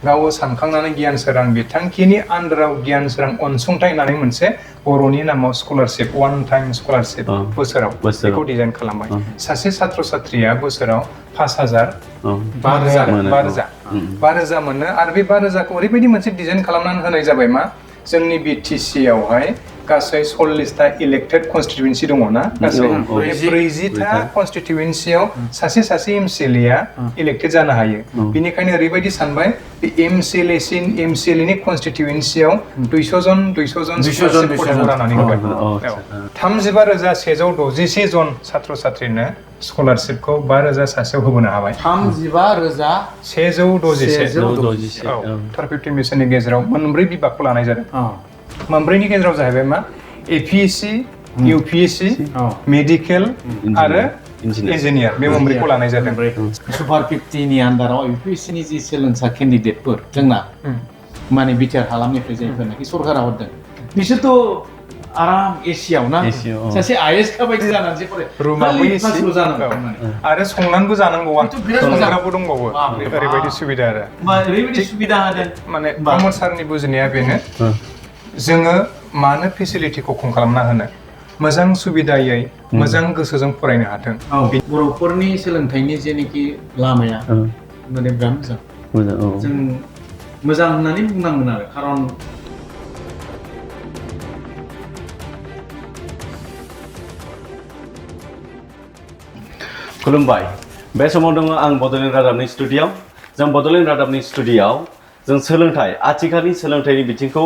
गाव सानखांनानै गियान सोरां बिथांखिनि आन्दाराव गियान सोरां अनसुंथाइ होननानै मोनसे बर'नि नामाव स्कलारशिप वान टाइम स्कलारशिप बोसोराव बेखौ डिजाइन खालामबाय सासे छात्र छात्रिया बोसोराव 5000 5,000 मोनो आरो बे 5,000खौ ओरैबायदि मोनसे डिजाइन खालामनानै होनाय जाबाय मा जोंनि बिटिसि आवहाय गासै 40टा इलेक्टेड कन्स्टिट्युएन्सि दङ ना गासै 40टा कन्स्टिट्युएन्सियाव सासे एमसिएलएआ इलेक्टेड जानो हायो बेनिखायनो ओरैबायदि सानबाय बे एमसिएलएनि कन्स्टिट्युएन्सियाव 200 जन राननानै होबाय 35,161 जन छात्र छात्रिनो स्कलारशिपखौ 5,000 सासेयाव होबोनो हाबाय 35,161 थार्ड मिशननि गेजेराव मोनब्रै बिभागखौ लानाय जादों मोनब्रैनि गेजेराव जाहैबाय मा एपिएससि इउपिएससि मेडिकेल आरो इन्जिनियार बे मोनब्रैखौ लानाय जादों सुपार 50 नि आन्दाराव इउपिएससि नि जि सोलोंसा केन्डिडेटफोर जोंना माने बिटिआर हालामनिफ्राय जायफोरनाखि सरकारा हरदों बिसोरथ' आराम एसियाव ना सासे आईएएस का बायदि जानानै फराय रुमाबो एसि आरो संनानैबो जानांगौआ संग्राबो दंबावो ओरैबायदि सुबिदा आरो ओरैबायदि सुबिदा होदों माने प्रमद सारनि बुजिनाया बेनो जोङो मानो फेसिलिटिखौ खम खालामना होनो मोजां सुबिदायै मोजां गोसोजों फरायनो हाथों बर'फोरनि सोलोंथाइनि जेनेखि लामाया माने बिराद मोजां जों मोजां होननानै बुंनांगोन आरो खारन खुलुमबाय बे समाव दङ आं बड'लेण्ड रादाबनि स्टुडिय'आव जों बड'लेण्ड रादाबनि स्टुडिय'आव जों सोलोंथाइ आथिखालनि सोलोंथाइनि बिथिंखौ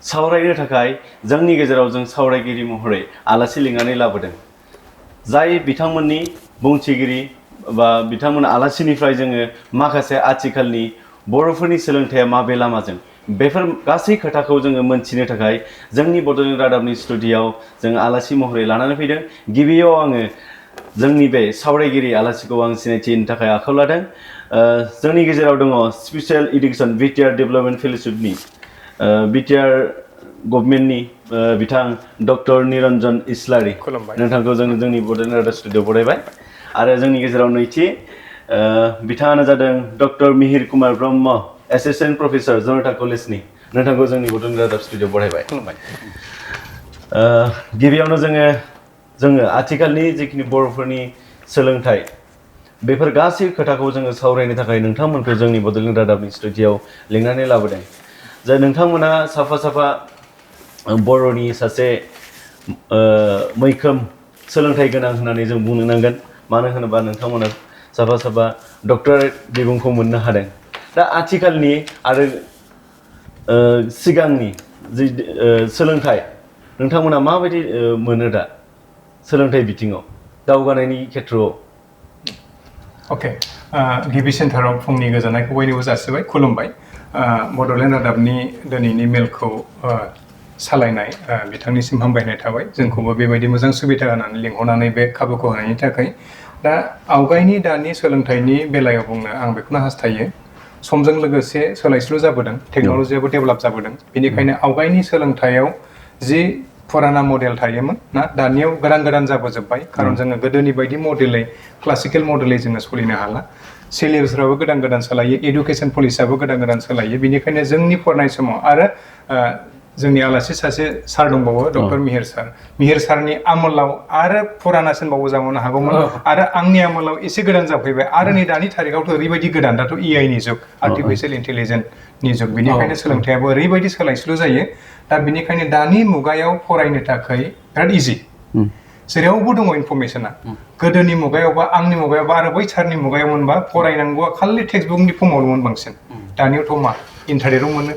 सावरायनो थाखाय जोंनि गेजेराव जों सावरायगिरि महरै आलासि लिंनानै लाबोदों जाय बिथांमोननि बुंथिगिरि बा बिथांमोन आलासिनिफ्राय जोङो माखासे आथिखालनि बर'फोरनि सोलोंथाइया माबे लामाजों बेफोर गासै खोथाखौ जोङो मोनथिनो थाखाय जोंनि बड'लेण्ड रादाबनि स्टुडिय'आव जों आलासि महरै लानानै फैदों गिबियाव आङो जोंनि बे सावरायगिरि आलासिखौ आं सिनायथिनो थाखाय आखायाव लादों जोंनि गेजेराव दङ स्पेसियेल इडुकेसन बिटिआर डेभेलपमेन्ट फेल'शिपनि बिटिआर गभर्नमेन्टनि बिथां डक्टर निरन्जन इस्लारि नोंथांखौ जोंनि बड'लेण्ड रादाब स्टुडिय'आव बरायबाय आरो जोंनि गेजेराव नैथि बिथाङानो जादों doctor Mihir Kumar Brahma assistant professor Janata कलेजनि नोंथांखौ जोंनि बड'लेण्ड रादाब स्टुडिय'आव बरायबाय गिबियावनो जोङो आथिखालनि जिखिनि बर'फोरनि सोलोंथाइ बेफोर गासै खोथाखौ जोङो सावरायनो थाखाय नोंथांमोनखौ जोंनि बड'लेण्ड रादाबनि स्टुडिय'आव लिंनानै लाबोदों जे नोंथांमोना साफा बर'नि सासे मैखोम सोलोंथाइ गोनां होननानै जों बुंनो नांगोन मानो होनोबा नोंथांमोना साफा डक्टरेट बिमुंखौ मोननो हादों दा आथिखालनि आरो सिगांनि जि सोलोंथाइ नोंथांमोना माबायदि मोनो दा सोलोंथाइ बिथिङाव दावगानायनि खेथ्रआव अके गिबि सेन्टाराव फुंनि गोजोननायखौ बयनोबो जासिबाय खुलुमबाय बड'लेण्ड रादाबनि दिनैनि मेलखौ सालायनाय बिथांनिसिम हामबायनाय थाबाय जोंखौबो बेबायदि मोजां सुबिदा होनानै लिंहरनानै बे खाबुखौ होनायनि थाखाय दा आवगायनि दानि सोलोंथाइनि बेलायाव बुंनो आं बेखौनो हास्थायो समजों लोगोसे सोलायस्लु जाबोदों टेक्न'लजियाबो डेभेलप जाबोदों बेनिखायनो आवगायनि सोलोंथाइयाव जि फुराना मडेल थायोमोन ना दानियाव गोदान जाबोजोब्बाय खारन जोङो गोदोनि बायदि मडेलै क्लासिकेल मडेलै जोङो सोलिनो हाला सिलेबासफ्राबो गोदान सोलायो एडुकेसन पलिसियाबो गोदान सोलायो बेनिखायनो जोंनि फरायनाय समाव आरो जोंनि आलासि सासे सार दंबावो डक्टर मिहिर सारनि आमोलाव आरो फुरानासिनबावो जाबावनो हागौमोन आरो आंनि आमोलाव एसे गोदान जाफैबाय आरो नै दानि थारिखआवथ' ओरैबायदि गोदान दाथ' AI नि जुग आर्टिफिशियेल इन्टेलिजेन्सनि जुग बेनिखायनो सोलोंथाइयाबो ओरैबायदि सोलायस्लु जायो दा बेनिखायनो दानि मुगायाव फरायनो थाखाय बिराद इजि जेरावबो दङ इनफरमेशना गोदोनि मुगायावबा आंनि मुगायावबा आरो बै सारनि मुगायाव मोनबा फरायनांगौआ खालि टेक्सटबुकनि फर्मावल'मोन बांसिन दानियावथ' मा इन्टारनेटाव मोनो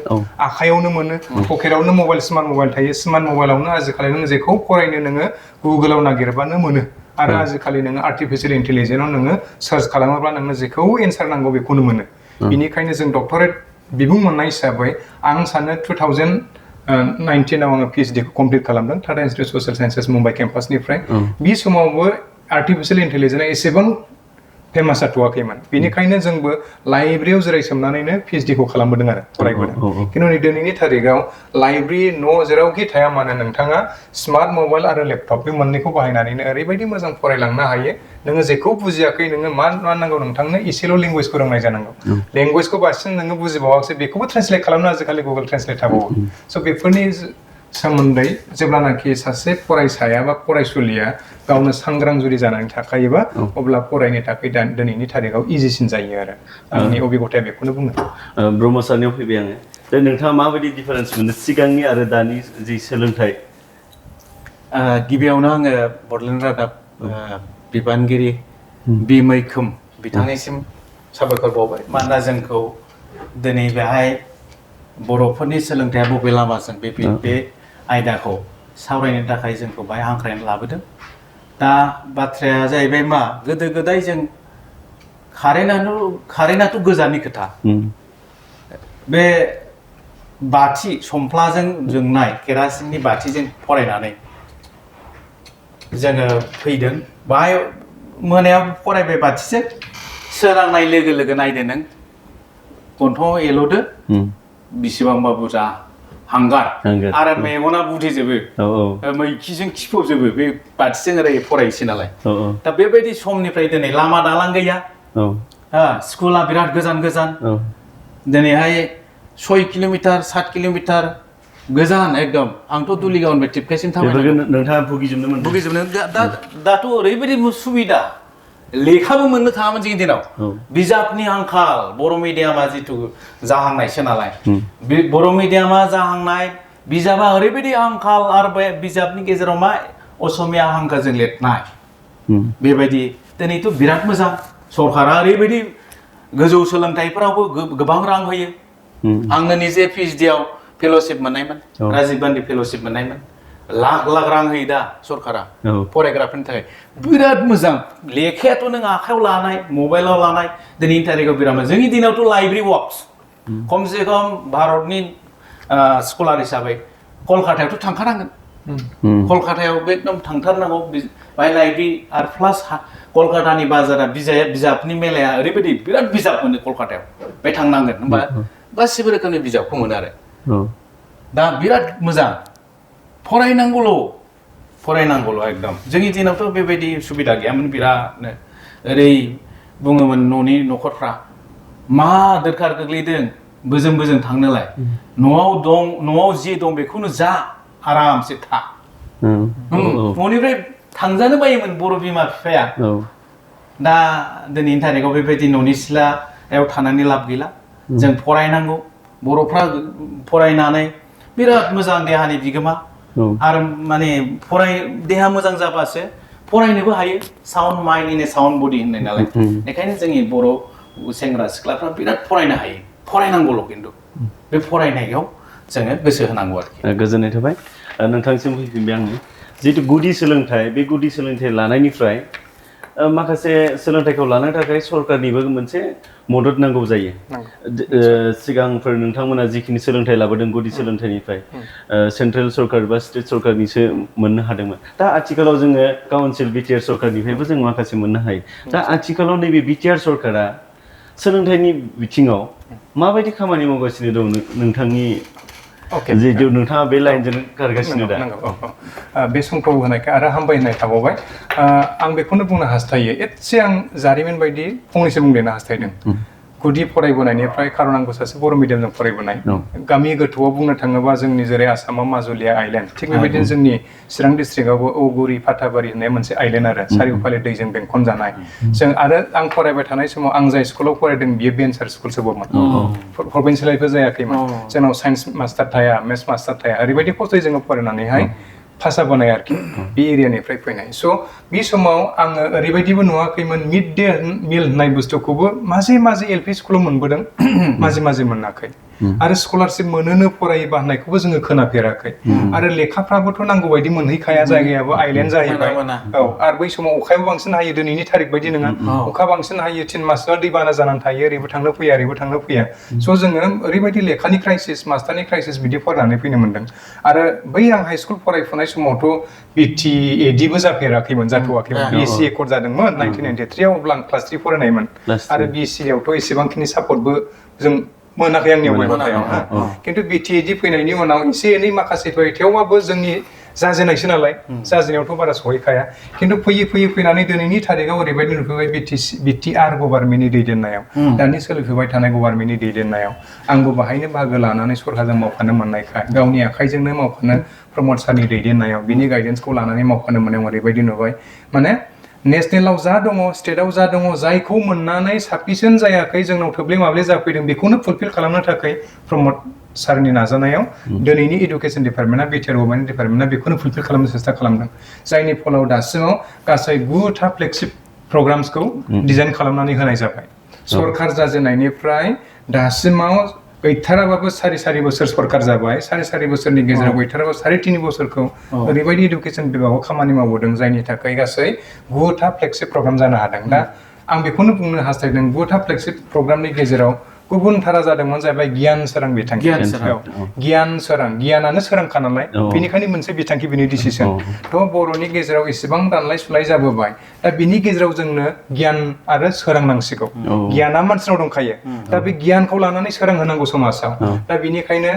आखायावनो मोनो पकेटावनो स्मार्ट मबाइल थायो स्मार्ट मबाइलावनो आजिखालि नों जेखौ फरायनो नोङो गुगोलाव नागिरबानो मोनो आरो आजिखालि नोङो आर्टिफिशियेल इन्टेलिजेन्सआव नोङो सार्च खालामोब्ला नोंनो जेखौ एन्सार नांगौ बेखौनो मोनो बेनिखायनो जों डक्टरेट बिबुं मोननाय हिसाबै आं सानो 2019 आव आङो PhD खौ कमप्लिट खालामदों Tata institute social sciences Mumbai केम्पासनिफ्राय बे समावबो आर्टिफिशियेल इन्टेलिजेन्सआ एसेबां फेमास जाथ'वाखैमोन बेनिखायनो जोंबो लाइब्रेरियाव जिरायसोमनानैनो PhD खौ खालामबोदों आरो फरायबोदों खिन्थु नै दिनैनि थारिखाव लाइब्रेरि न' जेरावखि थाया मानो नोंथाङा स्मार्ट मबाइल आरो लेपटप बे मोननैखौ बाहायनानैनो ओरैबायदि मोजां फरायलांनो हायो नोङो जेखौ बुजियाखै नोङो मा नांगौ नोंथांनो एसेल' लेंगुवेजखौ रोंनाय जानांगौ लेंगुवेजखौ बांसिन नोङो बुजिबावाखै बेखौबो ट्रेन्सलेट खालामनो आजिखालि गुगोल ट्रेन्सलेट थाबावो स' बेफोरनि सोमोन्दै जेब्लानाखि सासे फरायसाया बा फरायसुलिया गावनो सांग्रां जुदि जानानै थाखायोबा अब्ला फरायनो थाखाय दिनैनि थारिखाव इजिसिन जायो आरो आंनि अबिगथाया बेखौनो बुङो ब्रह्म सारनियाव फैबाय आङो दा नोंथाङा माबायदि डिफारेन्स मोनो सिगांनि आरो दानि जि सोलोंथाइ गिबियावनो आङो बड'लेण्ड रादाब बिबानगिरि बि मैखोम बिथांनिसिम साबायखर बावबाय मानोना जोंखौ दिनै बेहाय बर'फोरनि सोलोंथाइया बबे लामाजों बे आयदाखौ सावरायनो थाखाय जोंखौ बाहाय हांख्रायनानै लाबोदों दा बाथ्राया जाहैबाय मा गोदो गोदाय जों कारेन्टआथ' गोजाननि खोथा बे बाथि समफ्लाजों जोंनाय केरासिननि बाथिजों फरायनानै जोङो फैदों बाहाय मोनायाव फरायबाय बाथिजों सोरांनाय लोगो लोगो नायदो नों गन्थङाव एल'दो बेसेबांबा बुरजा हांगार आरो मेगना बुथेजोबो मैखिजों खिफबजोबो बे बाथिजों ओरै फरायसै नालाय दा बेबायदि समनिफ्राय दिनै लामा दालां गैया स्कुला बिराद गोजान गोजान दिनैहाय 6 किल'मिटार 7 किल'मिटार गोजान एकदम आंथ' दुलिगावनिफ्राय टिपकाइसिम थाबायनांगौ नोंथाङा भुगिजोबनो दाथ' ओरैबायदि सुबिदा लेखाबो मोननो थाङामोन जोंनि दिनाव बिजाबनि आंखाल बर' मिडियामा जिथु जाहांनायसो नालाय बे बर' मिडियामा जाहांनाय बिजाबा ओरैबायदि आंखाल आरो बे बिजाबनि गेजेराव मा असमिया हांखोजों लिरनाय बेबायदि दिनैथ' बिराद मोजां सरकारा ओरैबायदि गोजौ सोलोंथाइफोरावबो गोबां रां होयो आंनो निजे PhD-आव फेल'शिप मोननायमोन राजीव गान्धी फेल'शिप मोननायमोन लाख लाख रां होयो दा सरकारा फरायग्राफोरनि थाखाय बिराद मोजां लेखायाथ' नों आखायाव लानाय मबाइलाव लानाय दिनैनि थारिखाव बिराद मोजां जोंनि दिनावथ' लाइब्रेरि वर्क्स खमसे खम भारतनि स्कलार हिसाबै कलकातायावथ' थांखानांगोन कलकातायाव एकदम थांथारनांगौ बाहाय लाइब्रेरि आरो प्लास कलकातानि बाजारा बिजाबनि मेलाया ओरैबायदि बिराद बिजाब मोनो कलकातायाव बे थांनांगोन होमबा गासिबो रोखोमनि बिजाबखौ मोनो आरो दा बिराद मोजां फरायनांगौल' एकदम जोंनि दिनावथ' बेबायदि सुबिदा गैयामोन बिरादनो ओरै बुङोमोन न'नि न'खरफ्रा मा दरखार गोग्लैदों बोजों थांनोलाय न'आव जि दं बेखौनो जा आरामसे था न'निफ्राय थांजानो बायोमोन बर' बिमा बिफाया दा दिनैनि थारिखाव बेबायदि न'नि सिथ्लायाव थानानै लाब गैला जों फरायनांगौ बर'फ्रा फरायनानै बिराद मोजां देहानि बिगोमा आरो माने देहा मोजां जाबासो फरायनोबो हायो साउन्ड माइन्ड इन ए साउन्ड बडि होननाय नालाय बेखायनो जोंनि बर' सेंग्रा सिख्लाफ्रा बिराद फरायनो हायो फरायनांगौल' खिन्थु बे फरायनायाव जोङो गोसो होनांगौ आरोखि गोजोननाय थाबाय नोंथांसिम फैफिनबाय आङो जिहेतु गुदि सोलोंथाइ बे गुदि सोलोंथाइ लानायनिफ्राय माखासे सोलोंथाइखौ लानो थाखाय सरकारनिबो मोनसे मदद नांगौ जायो सिगांफोर नोंथांमोना जिखिनि सोलोंथाइ लाबोदों गुदि सोलोंथाइनिफ्राय सेन्ट्रेल सरकार बा स्टेट सरकारनिसो मोननो हादोंमोन दा आथिखालाव जोङो काउन्सिल बिटिआर सरकारनिफ्रायबो जों माखासे मोननो हायो दा आथिखालाव नैबे बिटिआर सरकारा सोलोंथाइनि बिथिङाव माबायदि खामानि मावगासिनो दं नोंथांनि जिहेतु नोंथाङा बे लाइनजों खारगासिनो दा बे समखौ होनायखाय आरो हामबायनाय थाबावबाय आं बेखौनो बुंनो हास्थायो एसे आं जारिमिन बायदि फंनैसो बुंदेरनो हास्थायदों गुदि फरायबोनायनिफ्राय खारन आंबो सासे बर' मिडियामजों फरायबोनाय गामि गोथौआव बुंनो थाङोबा जोंनि जेरै आसामाव माजुलिया आइलेण्ड थिग बेबायदिनो जोंनि चिरां डिस्ट्रिक्टआवबो औगुरि फाथाबारि होननाय मोनसे आइलेण्ड आरो सारिय'फाले दैजों बेंखन जानाय जों आरो आं फरायबाय थानाय समाव आं जाय स्कुलाव फरायदों बियो भेन्सार स्कुलसोबोमोन प्रभिन्सियेलाइबो जायाखैमोन जोंनाव साइन्स मास्टार थाया मेथ्स मास्टार थाया ओरैबायदि खस्थ'यै जोङो फरायनानैहाय पास जाबोनाय आरोखि बे एरियानिफ्राय फैनाय स' बे समाव आङो ओरैबायदिबो नुवाखैमोन मिड डे मिल होननाय बुस्थुखौबो माजे एल पि स्कुलाव मोनबोदों माजे मोनाखै आरो स्कलारशिप मोनोनो फरायोबा होननायखौबो जोङो खोनाफेराखै आरो लेखाफ्राबोथ' नांगौ बायदि मोनहैखाया जायगायाबो आइलेन्ड जाहैबाय औ आरो बै समाव अखायाबो बांसिन हायो दिनैनि थारिख बायदि नङा अखा बांसिन हायो 3 मासआ दैबाना जानानै थायो ओरैबो थांनो फैया ओरैबो थांनो फैया स' जोङो ओरैबायदि लेखानि क्राइसिस मास्टारनि क्राइसिस बिदि फरायनानै फैनो मोनदों आरो बै आं हाइ स्कुल फरायफुनाय समावथ' BTEDबो जाफेराखैमोन जाथ'वाखैमोन BSc एकर्ड जादोंमोन 1993 आव अब्ला आं क्लास 3 फरायनायमोन आरो BSc आवथ' एसेबांखिनि सापर्टबो जों मोनाखै आंनियाव बयबो खिन्थु BTED फैनायनि उनाव एसे एनै माखासे थेवबाबो जोंनि जाजेनायसो नालाय जाजेनायावथ' बारा सहैखाया खिन्थु फैनानै दिनैनि थारिखआव ओरैबायदि नुफैबाय BTR गभर्नमेन्टनि दैदेननायाव दानि सोलिफुबाय थानाय गभर्नमेन्टनि दैदेननायाव आंबो बाहायनो बाहागो लानानै सरकारजों मावफानो मोननायखाय गावनि आखाइजोंनो मावफानो प्रमद सारनि दैदेननायाव बिनि गाइडेन्सखौ लानानै मावफानो मोननायाव ओरैबायदि नुबाय माने नेसनेलाव जा दङ स्टेटआव जा दङ जायखौ मोननानै साफिसियेन्ट जायाखै जोंनाव थोब्ले माब्ले जाफैदों बेखौनो फुलफिल खालामनो थाखाय प्रमद सारनि नाजानायाव दिनैनि इडुकेसन डिपार्टमेन्टआ बिटिआर गभर्नमेन्ट डिपार्टमेन्टआ बेखौनो फुलफिल खालामनो सेस्था खालामदों जायनि फलाव दासिमाव गासै 9था फ्लेगशिप प्रग्राम्सखौ डिजाइन खालामनानै होनाय जाबाय सरकार जाजेननायनिफ्राय दासिमाव गैथाराबाबो सारि बोसोर सरकार जाबाय सारि बोसोरनि गेजेराव गैथाराबा 3.5 बोसोरखौ ओरैबायदि इडुकेसन बिभागाव खामानि मावबोदों जायनि थाखाय गासै 9था फ्लेगशिप प्रग्राम जानो हादों दा आं बेखौनो बुंनो हास्थायदों 9था फ्लेगशिप प्रग्रामनि गेजेराव गुबुनथारा जादोंमोन जाहैबाय गियान सोरां बिथांखि गियान सोरां गियानानो सोरांखा नालाय बेनिखायनो मोनसे बिथांखि बिनि डिसिसन थ' बर'नि गेजेराव एसेबां दानलाय सुलाय जाबोबाय दा बिनि गेजेराव जोंनो गियान आरो सोरां नांसिगौ गियाना मानसिनाव दंखायो दा बे गियानखौ लानानै सोरां होनांगौ समाजाव दा बिनिखायनो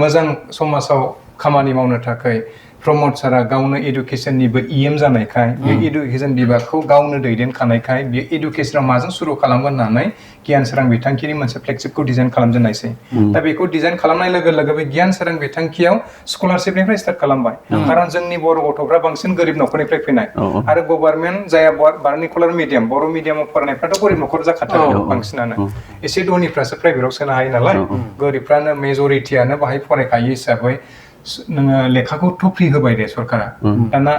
मोजां समाजाव खामानि मावनो थाखाय प्रमद सारा गावनो इडुकेसननिबो EM जानायखाय बे इडुकेसन बिभागखौ गावनो दैदेनखानायखाय बे इडुकेसनाव माजों सुरु खालामगोन होननानै गियान सोरां बिथांखिनि मोनसे फ्लेगशिपखौ डिजाइन खालामजेननायसै दा बेखौ डिजाइन खालामनाय लोगो लोगो बे गियान सोरां बिथांखियाव स्कलारशिपनिफ्राय स्टार्ट खालामबाय खारन जोंनि बर' गथ'फ्रा बांसिन गोरिब न'खरनिफ्राय फैनाय आरो गभर्नमेन्ट जाया बारनिकुलार मिडियाम बर' मिडियामाव फरायनायफ्राथ' गोरिब न'खर जाखाथारो बांसिनानो एसे धनिफ्रासो प्राइभेटाव सोनो हायो नालाय गोरिबफ्रानो मेजरिटियानो बाहाय फरायखायो हिसाबै नोङो लेखाखौथ' फ्रि होबाय दे सरकारा दाना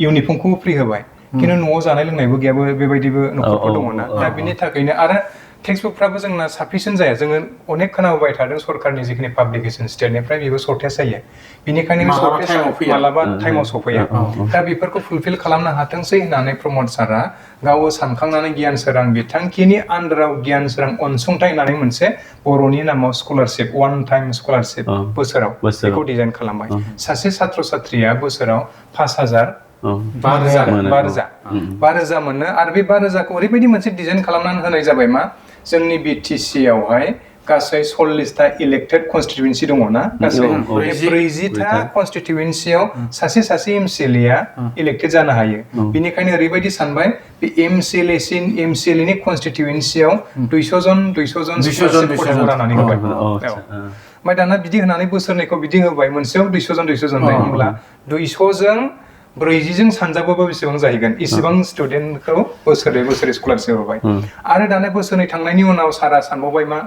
इउनिफर्मखौबो फ्रि होबाय खिन्थु न'आव जानाय लोंनायबो गैयाबो बेबायदिबो न'खरफोर दङना दा बिनि थाखायनो आरो टेक्सटबुकफ्राबो जोंना साफिसियेन्ट जाया जोङो अनेक खोनाबोबाय थादों सरकारनि जिखिनि पाब्लिकेसन स्टेटनिफ्राय बेबो सर्टेज जायो बेनिखायनो बे सर्टेज मालाबा टाइमाव सफैया दा बेफोरखौ फुलफिल खालामनो हाथोंसै होननानै प्रमद सारा गावो सानखांनानै गियान सोरां बिथांखिनि आन्दाराव गियान सोरां अनसुंथाइ होननानै मोनसे बर'नि नामाव स्कलारशिप वान टाइम स्कलारशिप बोसोराव बेखौ डिजाइन खालामबाय सासे छात्र छात्रिया बोसोराव 5,000 5,000 मोनो आरो बे 5,000खौ ओरैबायदि मोनसे डिजाइन खालामनानै होनाय जाबाय मा जोंनि BTC आवहाय गासै 40टा इलेक्टेड कनस्टिट्युएन्सि दङना गासै 40टा कनस्टिट्युएन्सियाव सासे MCLA इलेक्टेड जानो हायो बेनिखायनो ओरैबायदि सानबाय बे MCLA नि कनस्टिट्युएन्सियाव 200 जन राननानै होबाय ओमफ्राय दाना बिदि होनानै बोसोरनैखौ बिदि होबाय मोनसेयाव 200 जन जायो होमब्ला 200 जों 40 जों सानजाबाबो बेसेबां जाहैगोन इसेबां स्टुडेन्टखौ बोसोरै स्कलारशिप होबाय आरो दाना बोसोरनै थांनायनि उनाव सारा सानबावबाय मा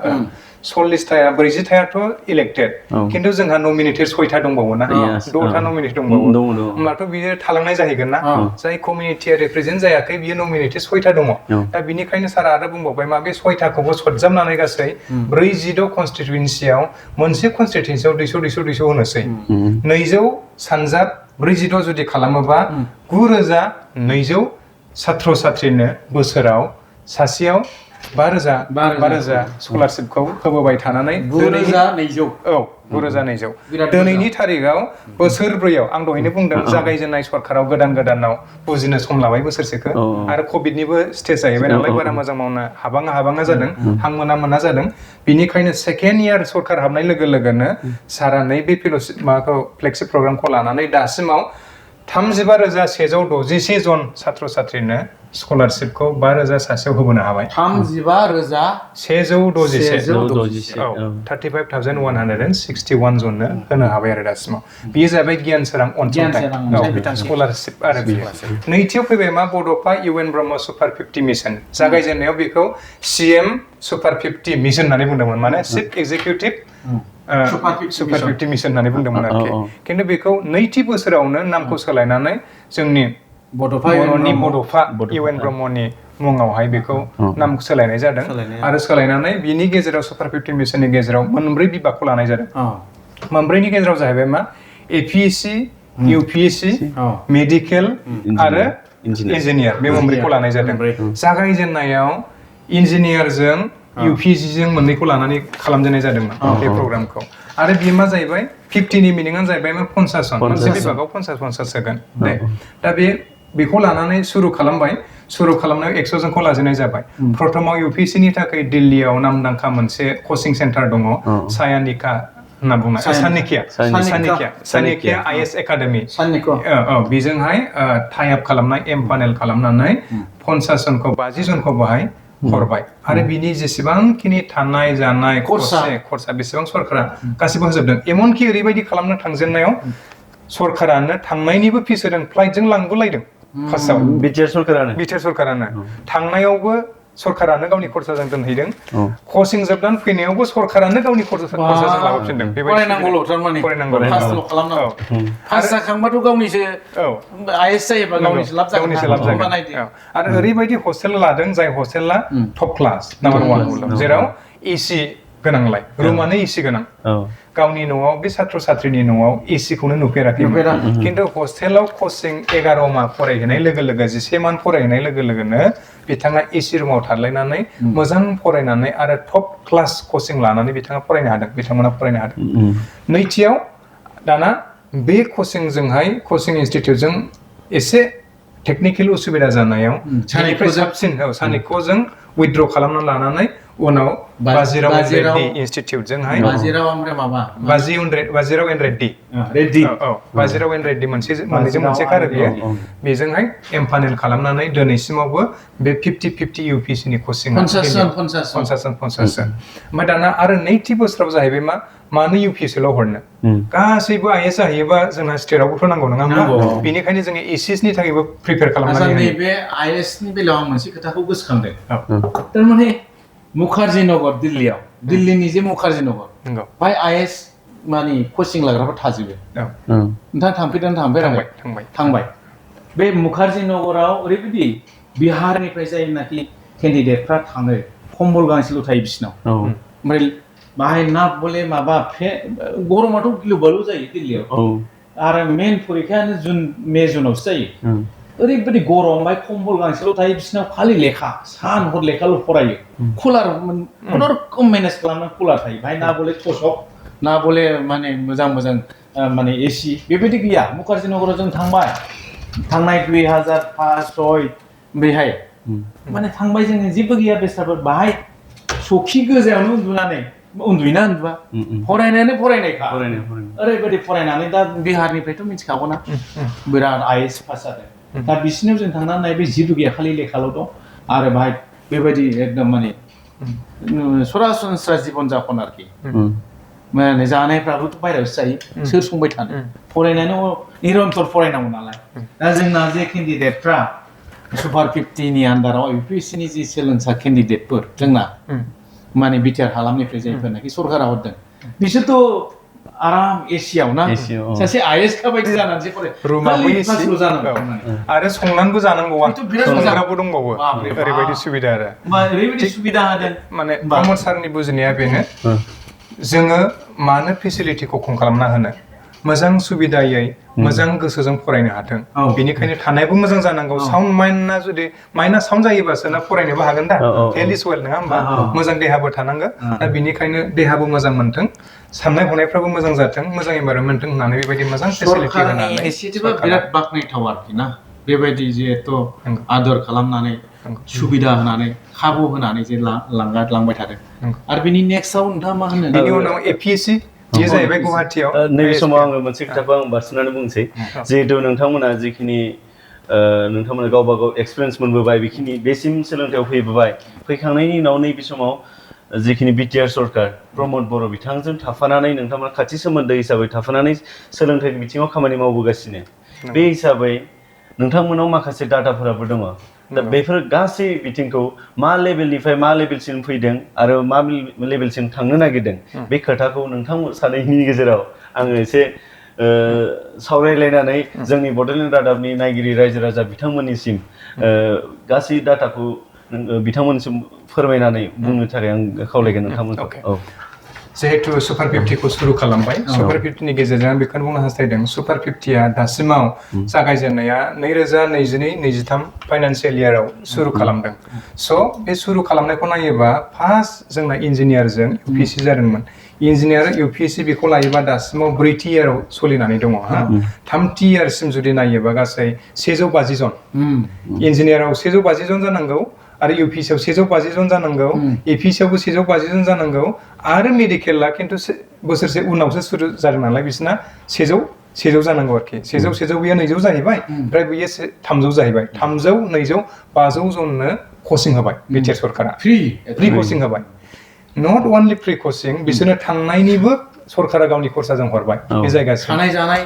40टाया 40टायाथ' इलेक्टेड खिन्थु जोंहा नमिनेटेड 6टा दंबावोना 6टा नमिनेटेड दंबावो होमब्लाथ' बियो थालांनाय जाहैगोन ना जाय कमिउनिटिया रिप्रेजेन्ट जायाखै बियो नमिनेटेड 6टा दङ दा बिनिखायनो सारा आरो बुंबावबाय मा बे 6टाखौबो सरजाबनानै गासै 46 कनस्टिट्युएन्सियाव मोनसे कनस्टिट्युएन्सियाव 200 होनोसै 200 सानजाब 46 जुदि खालामोबा 9,200 छात्र छात्रिनो बोसोराव सासेयाव 5,000 स्कलारशिपखौ होबोबाय थानानै 9,200 दिनैनि थारिखआव बोसोरब्रैयाव आं दहायनो बुंदों जागायजेननाय सरकाराव गोदानाव बुजिनो सम लाबाय बोसोरसेखौ आरो कभिडनिबो स्टेज जाहैबाय नालाय बारा मोजां मावनो हाबाङा जादों हां मोना जादों बिनिखायनो सेकेन्ड इयार सरकार हाबनाय लोगो लोगोनो सारा नैबे फेल'शिप माबाखौ फ्लेगशिप प्रग्रामखौ लानानै दासिमाव 35,166 जन छात्र छात्रिनो स्कलारशिपखौ 5,000 सासेयाव होबोनो हाबाय 35,166 जननो होनो हाबाय आरो दासिमाव बेयो जाबाय गियान सोरां अनसुंथाइ स्कलारशिप आरो बियो नैथियाव फैबाय मा बड'फा UN ब्रह्म सुपार 50 मिशन जागायजेननायाव बेखौ CM सुपार 50 मिशन होननानै बुंदोंमोन माने चिफ एक्जिकिउटिभ सुपार 50 मिशन होननानै बुंदोंमोन आरोखि खिन्थु बेखौ नैथि बोसोरावनो नामखौ सोलायनानै जोंनि बर'नि बड'फा UN ब्रह्मनि मुङावहाय बेखौ नाम सोलायनाय जादों आरो सोलायनानै बिनि गेजेराव सुपार 50 मिसननि गेजेराव मोनब्रै बिभागखौ लानाय जादों मोनब्रैनि गेजेराव जाहैबाय मा एपिएससि इउपिएससि मेडिकेल आरो इन्जिनियार बे मोनब्रैखौ लानाय जादों जागायजेननायाव इन्जिनियारजों इउपिएससिजों मोननैखौ लानानै खालामजेननाय जादोंमोन बे प्रग्रामखौ आरो बेयो मा जाहैबाय 50नि मिनिङानो जाहैबाय मा 50 जन मोनसे बिभागाव 50 होगोन दे दा बेखौ लानानै सुरु खालामनायाव 100 जनखौ लाजेननाय जाबाय प्रथमाव इउपिएससिनि थाखाय दिल्लीयाव नामदांखा मोनसे कचिं सेन्टार दङ सायानिका होनना बुंनाय सानिकिया आइएस एकाडेमि बेजोंहाय टाइ आप खालामनाय एमपानेल खालामनानै 50 जनखौ 50 जनखौ बाहाय हरबाय आरो बिनि जेसेबांखिनि थानाय जानाय खरसा बेसेबां सरकारा गासिबो होजोबदों एमनखि ओरैबायदि खालामनो थांजेननायाव सरकारानो थांनायनिबो फिस होदों फ्लाइटजों लांबोलायदों फार्स्टआव बिटिआर सरकारानो थांनायावबो सरकारानो गावनि खरसाजों दोनहैदों कचिं जोबनानै फैनायावबो सरकारानो गावनि खरसाजों लाबोफिनदों फरायनांगौल' थारमाने पासल' खालामनांगौ पास जाखांबाथ' गावनिसो आइएस जायोबा गावनिसो लाब जागोन आरो ओरैबायदि हस्टेल लादों जाय हस्टेला टप क्लास नाम्बार 1 जेराव एसि गोनांलाय रुमानो एसि गोनां गावनि न'आव बे छात्र छात्रीनि न'आव एसिखौनो नुफेराखैमोन खिन्थु हस्टेलाव कचिं 11 माह फरायहैनाय लोगो लोगो 11 माह फरायहैनाय लोगो लोगोनो बिथाङा एसि रुमाव थालायनानै मोजां फरायनानै आरो टप क्लास कचिं लानानै बिथांमोना फरायनो हादों नैथियाव दाना बे कचिं इनस्टिट्यूटजों एसे टेक्निकेल उसुबिदा जानायाव सानिफ्राय साबसिन सानिक'जों उइथड्र खालामना लानानै उनाव बाजिराव रेड्डी इनस्टिट्यूट जोंहाय बाजिराव एन रेड्डी मोनसे खारो बेजोंहाय एमपानेल खालामनानै दिनैसिमावबो बे 50-50 इउपिएससि नि कचिंआ 50 जन ओमफ्राय दाना आरो नैथि बोसोराव जाहैबाय मानो इउपिएससिल' हरनो गासैबो आइएस जाहैयोबा जोंहा स्टेटआवबोथ' नांगौ नङा होमबा बेनिखायनो जोङो एसिएसनि थाखायबो प्रिपेयार खालामनानै होयो बे आइएसनि बेलायाव आं मोनसे खोथाखौ गोसोखांदों थारमाने मुखार्जी नगर दिल्लीनि जे मुखार्जी नगर बाय आइएस माने कचिं लाग्राफोर थाजोबो नोंथाङा थांबाय बे मुखार्जी नगराव ओरैबायदि बिहारनिफ्राय जायनाखि केन्डिडेटफ्रा थाङो कम्बल गांसेल' थायो बिसिनाव ओमफ्राय बाहाय ना बले माबा गरमाथ' गिलु-बालु जायो दिल्लीयाव आरो मेन फरिखायानो मे जुनावसो जायो ओरैबायदि गरम ओमफ्राय कम्बल गांसेल' थायो बिसिनाव खालि लेखा सान हर लेखाल' फरायो कुलार खुनुरुखुम मेनेज खालामनानै कुलार थायो बाहाय ना बले थसक ना बले माने मोजां माने एसि बेबायदि गैया मुखार्जी नगराव जों थांनाय 2005-06 बेहाय माने थांबाय जोङो जेबो गैया बेसादफोर बाहाय सखि गोजायावनो उन्दुयोना उन्दुआ फरायनायखा ओरैबायदि फरायनानै दा बिहारनिफ्रायथ' मिथिखागौना बिराद आइएस पास जादों दा बिसिनाव जों थांनानै नायबाय जेबो गैया खालि लेखाल' दं आरो बाहाय बेबायदि एकदम माने सरासनस्रा जीबन जापन आरोखि माने जानायफ्राबोथ' बायहेरायावसो जायो सोर संबाय थानो फरायनानै निरन्तर फरायनांगौ नालाय दा जोंना जे केन्डिडेटफ्रा सुपार 50नि आन्दाराव इउपिएससिनि जि सोलोंसा केन्डिडेटफोर जोंना माने बिटिआर हालामनिफ्राय जायफोरनाखि सरकारा हरदों बिसोरथ' आराम एसियाव ना सासे आइएस का बायदि जानानैसो फरायो आरो संनानैबो जानांगौआ संग्राबो दंबावो ओरैबायदि सुबिदा आरो ओरैबायदि सुबिदा होदों माने प्रमद सारनि बुजिनाया बेनो जोङो मानो फेसिलिटिखौ खम खालामना होनो मोजां सुबिदायै मोजां गोसोजों फरायनो हाथों बेनिखायनो थानायाबो मोजां जानांगौ साउन्ड माइन्डआ साउन्ड जायोबासो ना फरायनोबो हागोन दा हेल्थ इज वेल्थ नङा होमबा मोजां देहाबो थानांगोन दा बेनिखायनो देहाबो मोजां मोनथों साननाय हनायफ्राबो मोजां जाथों मोजां इनभाइरनमेन्ट होननानै बेबायदि मोजां फेसिलिटि होनानै इनिशिएटिभआ बिराद बाखनायथाव आरोखि ना बेबायदि जिहेथु आदर खालामनानै सुबिदा होनानै खाबु होनानै जे लांबाय थादों आरो बिनि नेक्स्टआव नोंथाङा मा होनो बिनि उनाव एपिएससि बेयो जाहैबाय गुवाहाटियाव नैबे समाव आङो मोनसे खोथाखौ आं बारसोमनानै बुंसै जिहेतु नोंथांमोना जिखिनि नोंथांमोना गावबा गाव एक्सपिरियेन्स मोनबोबाय बेखिनि बेसिम सोलोंथायाव फैखांनायनि उनाव नैबे समाव जिखिनि बिटिआर सरकार प्रमद बर' बिथांजों थाफानानै नोंथांमोना खाथि सोमोन्दो हिसाबै थाफानानै सोलोंथाइनि बिथिङाव खामानि मावबोगासिनो बे हिसाबै नोंथांमोनाव माखासे डाटाफोराबो दङ दा बेफोर गासै बिथिंखौ मा लेभेलनिफ्राय मा लेभेलसिम फैदों आरो मा लेभेलसिम थांनो नागिरदों बे खोथाखौ नोंथांमोन सानैनि गेजेराव आङो एसे सावरायलायनानै जोंनि बड'लेण्ड रादाबनि नायगिरि रायजो राजा बिथांमोननिसिम गासै डाटाखौ बिथांमोननिसिम फोरमायनानै बुंनो थाखाय आं खावलायगोन नोंथांमोनखौ। जिहेतु सुपार 50खौ सुरु खालामबाय सुपार 50नि गेजेरजों आं बेखौनो बुंनो हास्थायदों सुपार 50आ दासिमाव जागायजेननाया 2022-23 फाइनान्सियेल इयाराव सुरु खालामदों। स' बे सुरु खालामनायखौ नायोबा फार्स्ट जोंना इन्जिनियारजों UPSC जादोंमोन। इन्जिनियार UPSC बेखौ लायोबा दासिमाव 4थि इयाराव सोलिनानै दङ। 3थि इयारसिम जुदि नायोबा गासै 150 जन इन्जिनियाराव 150 जन जानांगौ आरो UPSCआव 150 जन जानांगौ, APSCआवबो 150 जन जानांगौ आरो मेडिकेला खिन्थु बोसोरसे उनावसो सुरु जादों नालाय बिसना 100 जानांगौ आरोखि 100 बेयो 200 जाहैबाय ओमफ्राय बेयो 300 जाहैबाय 300 200 500 जननो कचिं होबाय बिटिआर सरकारा फ्रि कचिं होबाय। नट अनलि फ्रि कचिं बिसोरनो थांनायनिबो सरकारा गावनि खरसाजों हरबाय बे जायगासिम थानाय जानाय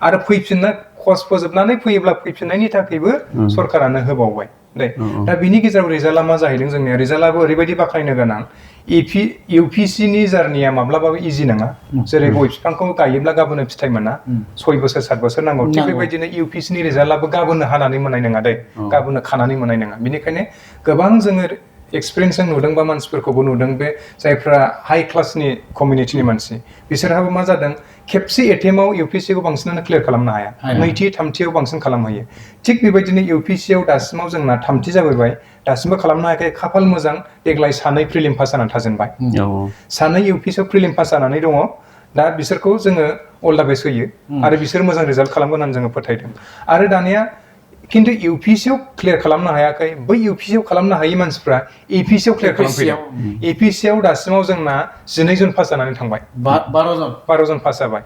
आरो फैफिनना कर्स फोजोबनानै फैयोब्ला फैफिननायनि थाखायबो सरकारानो होबावबाय दे। दा बिनि गेजेराव रिजाल्टआ मा जाहैदों जोंनिया रिजाल्टआबो ओरैबायदि बाख्नायनो गोनां UPSCनि जार्निया माब्लाबाबो इजि नङा। जेरै गय बिफांखौ गायोब्ला गाबोनो फिथाइ मोना 6 बोसोर 7 बोसोर नांगौ थिग बेबायदिनो UPSCनि रिजाल्टआबो गाबोनो हानानै मोननाय नङा दे गाबोनो खानानै मोननाय नङा। बेनिखायनो गोबां जोङो एक्सपिरियेन्सजों नुदों बा मानसिफोरखौबो नुदों बे जायफ्रा हाई क्लासनि कमिउनिटिनि मानसि बिसोरहाबो मा जादों खेबसे एटेम्पआव UPSCखौ बांसिनानो क्लियार खालामनो हाया नैथि थामथियाव बांसिन खालामहैयो। थिग बेबायदिनो UPSCआव दासिमाव जोंना 3थि जाबोबाय दासिमबो खालामनो हायाखै खाफाल मोजां देग्लाय 2 प्रिलिम पास जानानै थाजेनबाय 2 UPSCआव प्रिलिम पास जानानै दङ। दा बिसोरखौ जोङो अल दा बेस्ट होयो आरो बिसोर मोजां रिजाल्ट खालामगोन होननानै जोङो फोथायदों। आरो दानिया खिन्थु UPSCआव क्लियार खालामनो हायाखै बै UPSCआव खालामनो हायि मानसिफ्रा APSCआव क्लियार खालामफैदों। APSCआव दासिमाव जोंना 12 जन पास जानानै थांबाय 12 जन पास जाबाय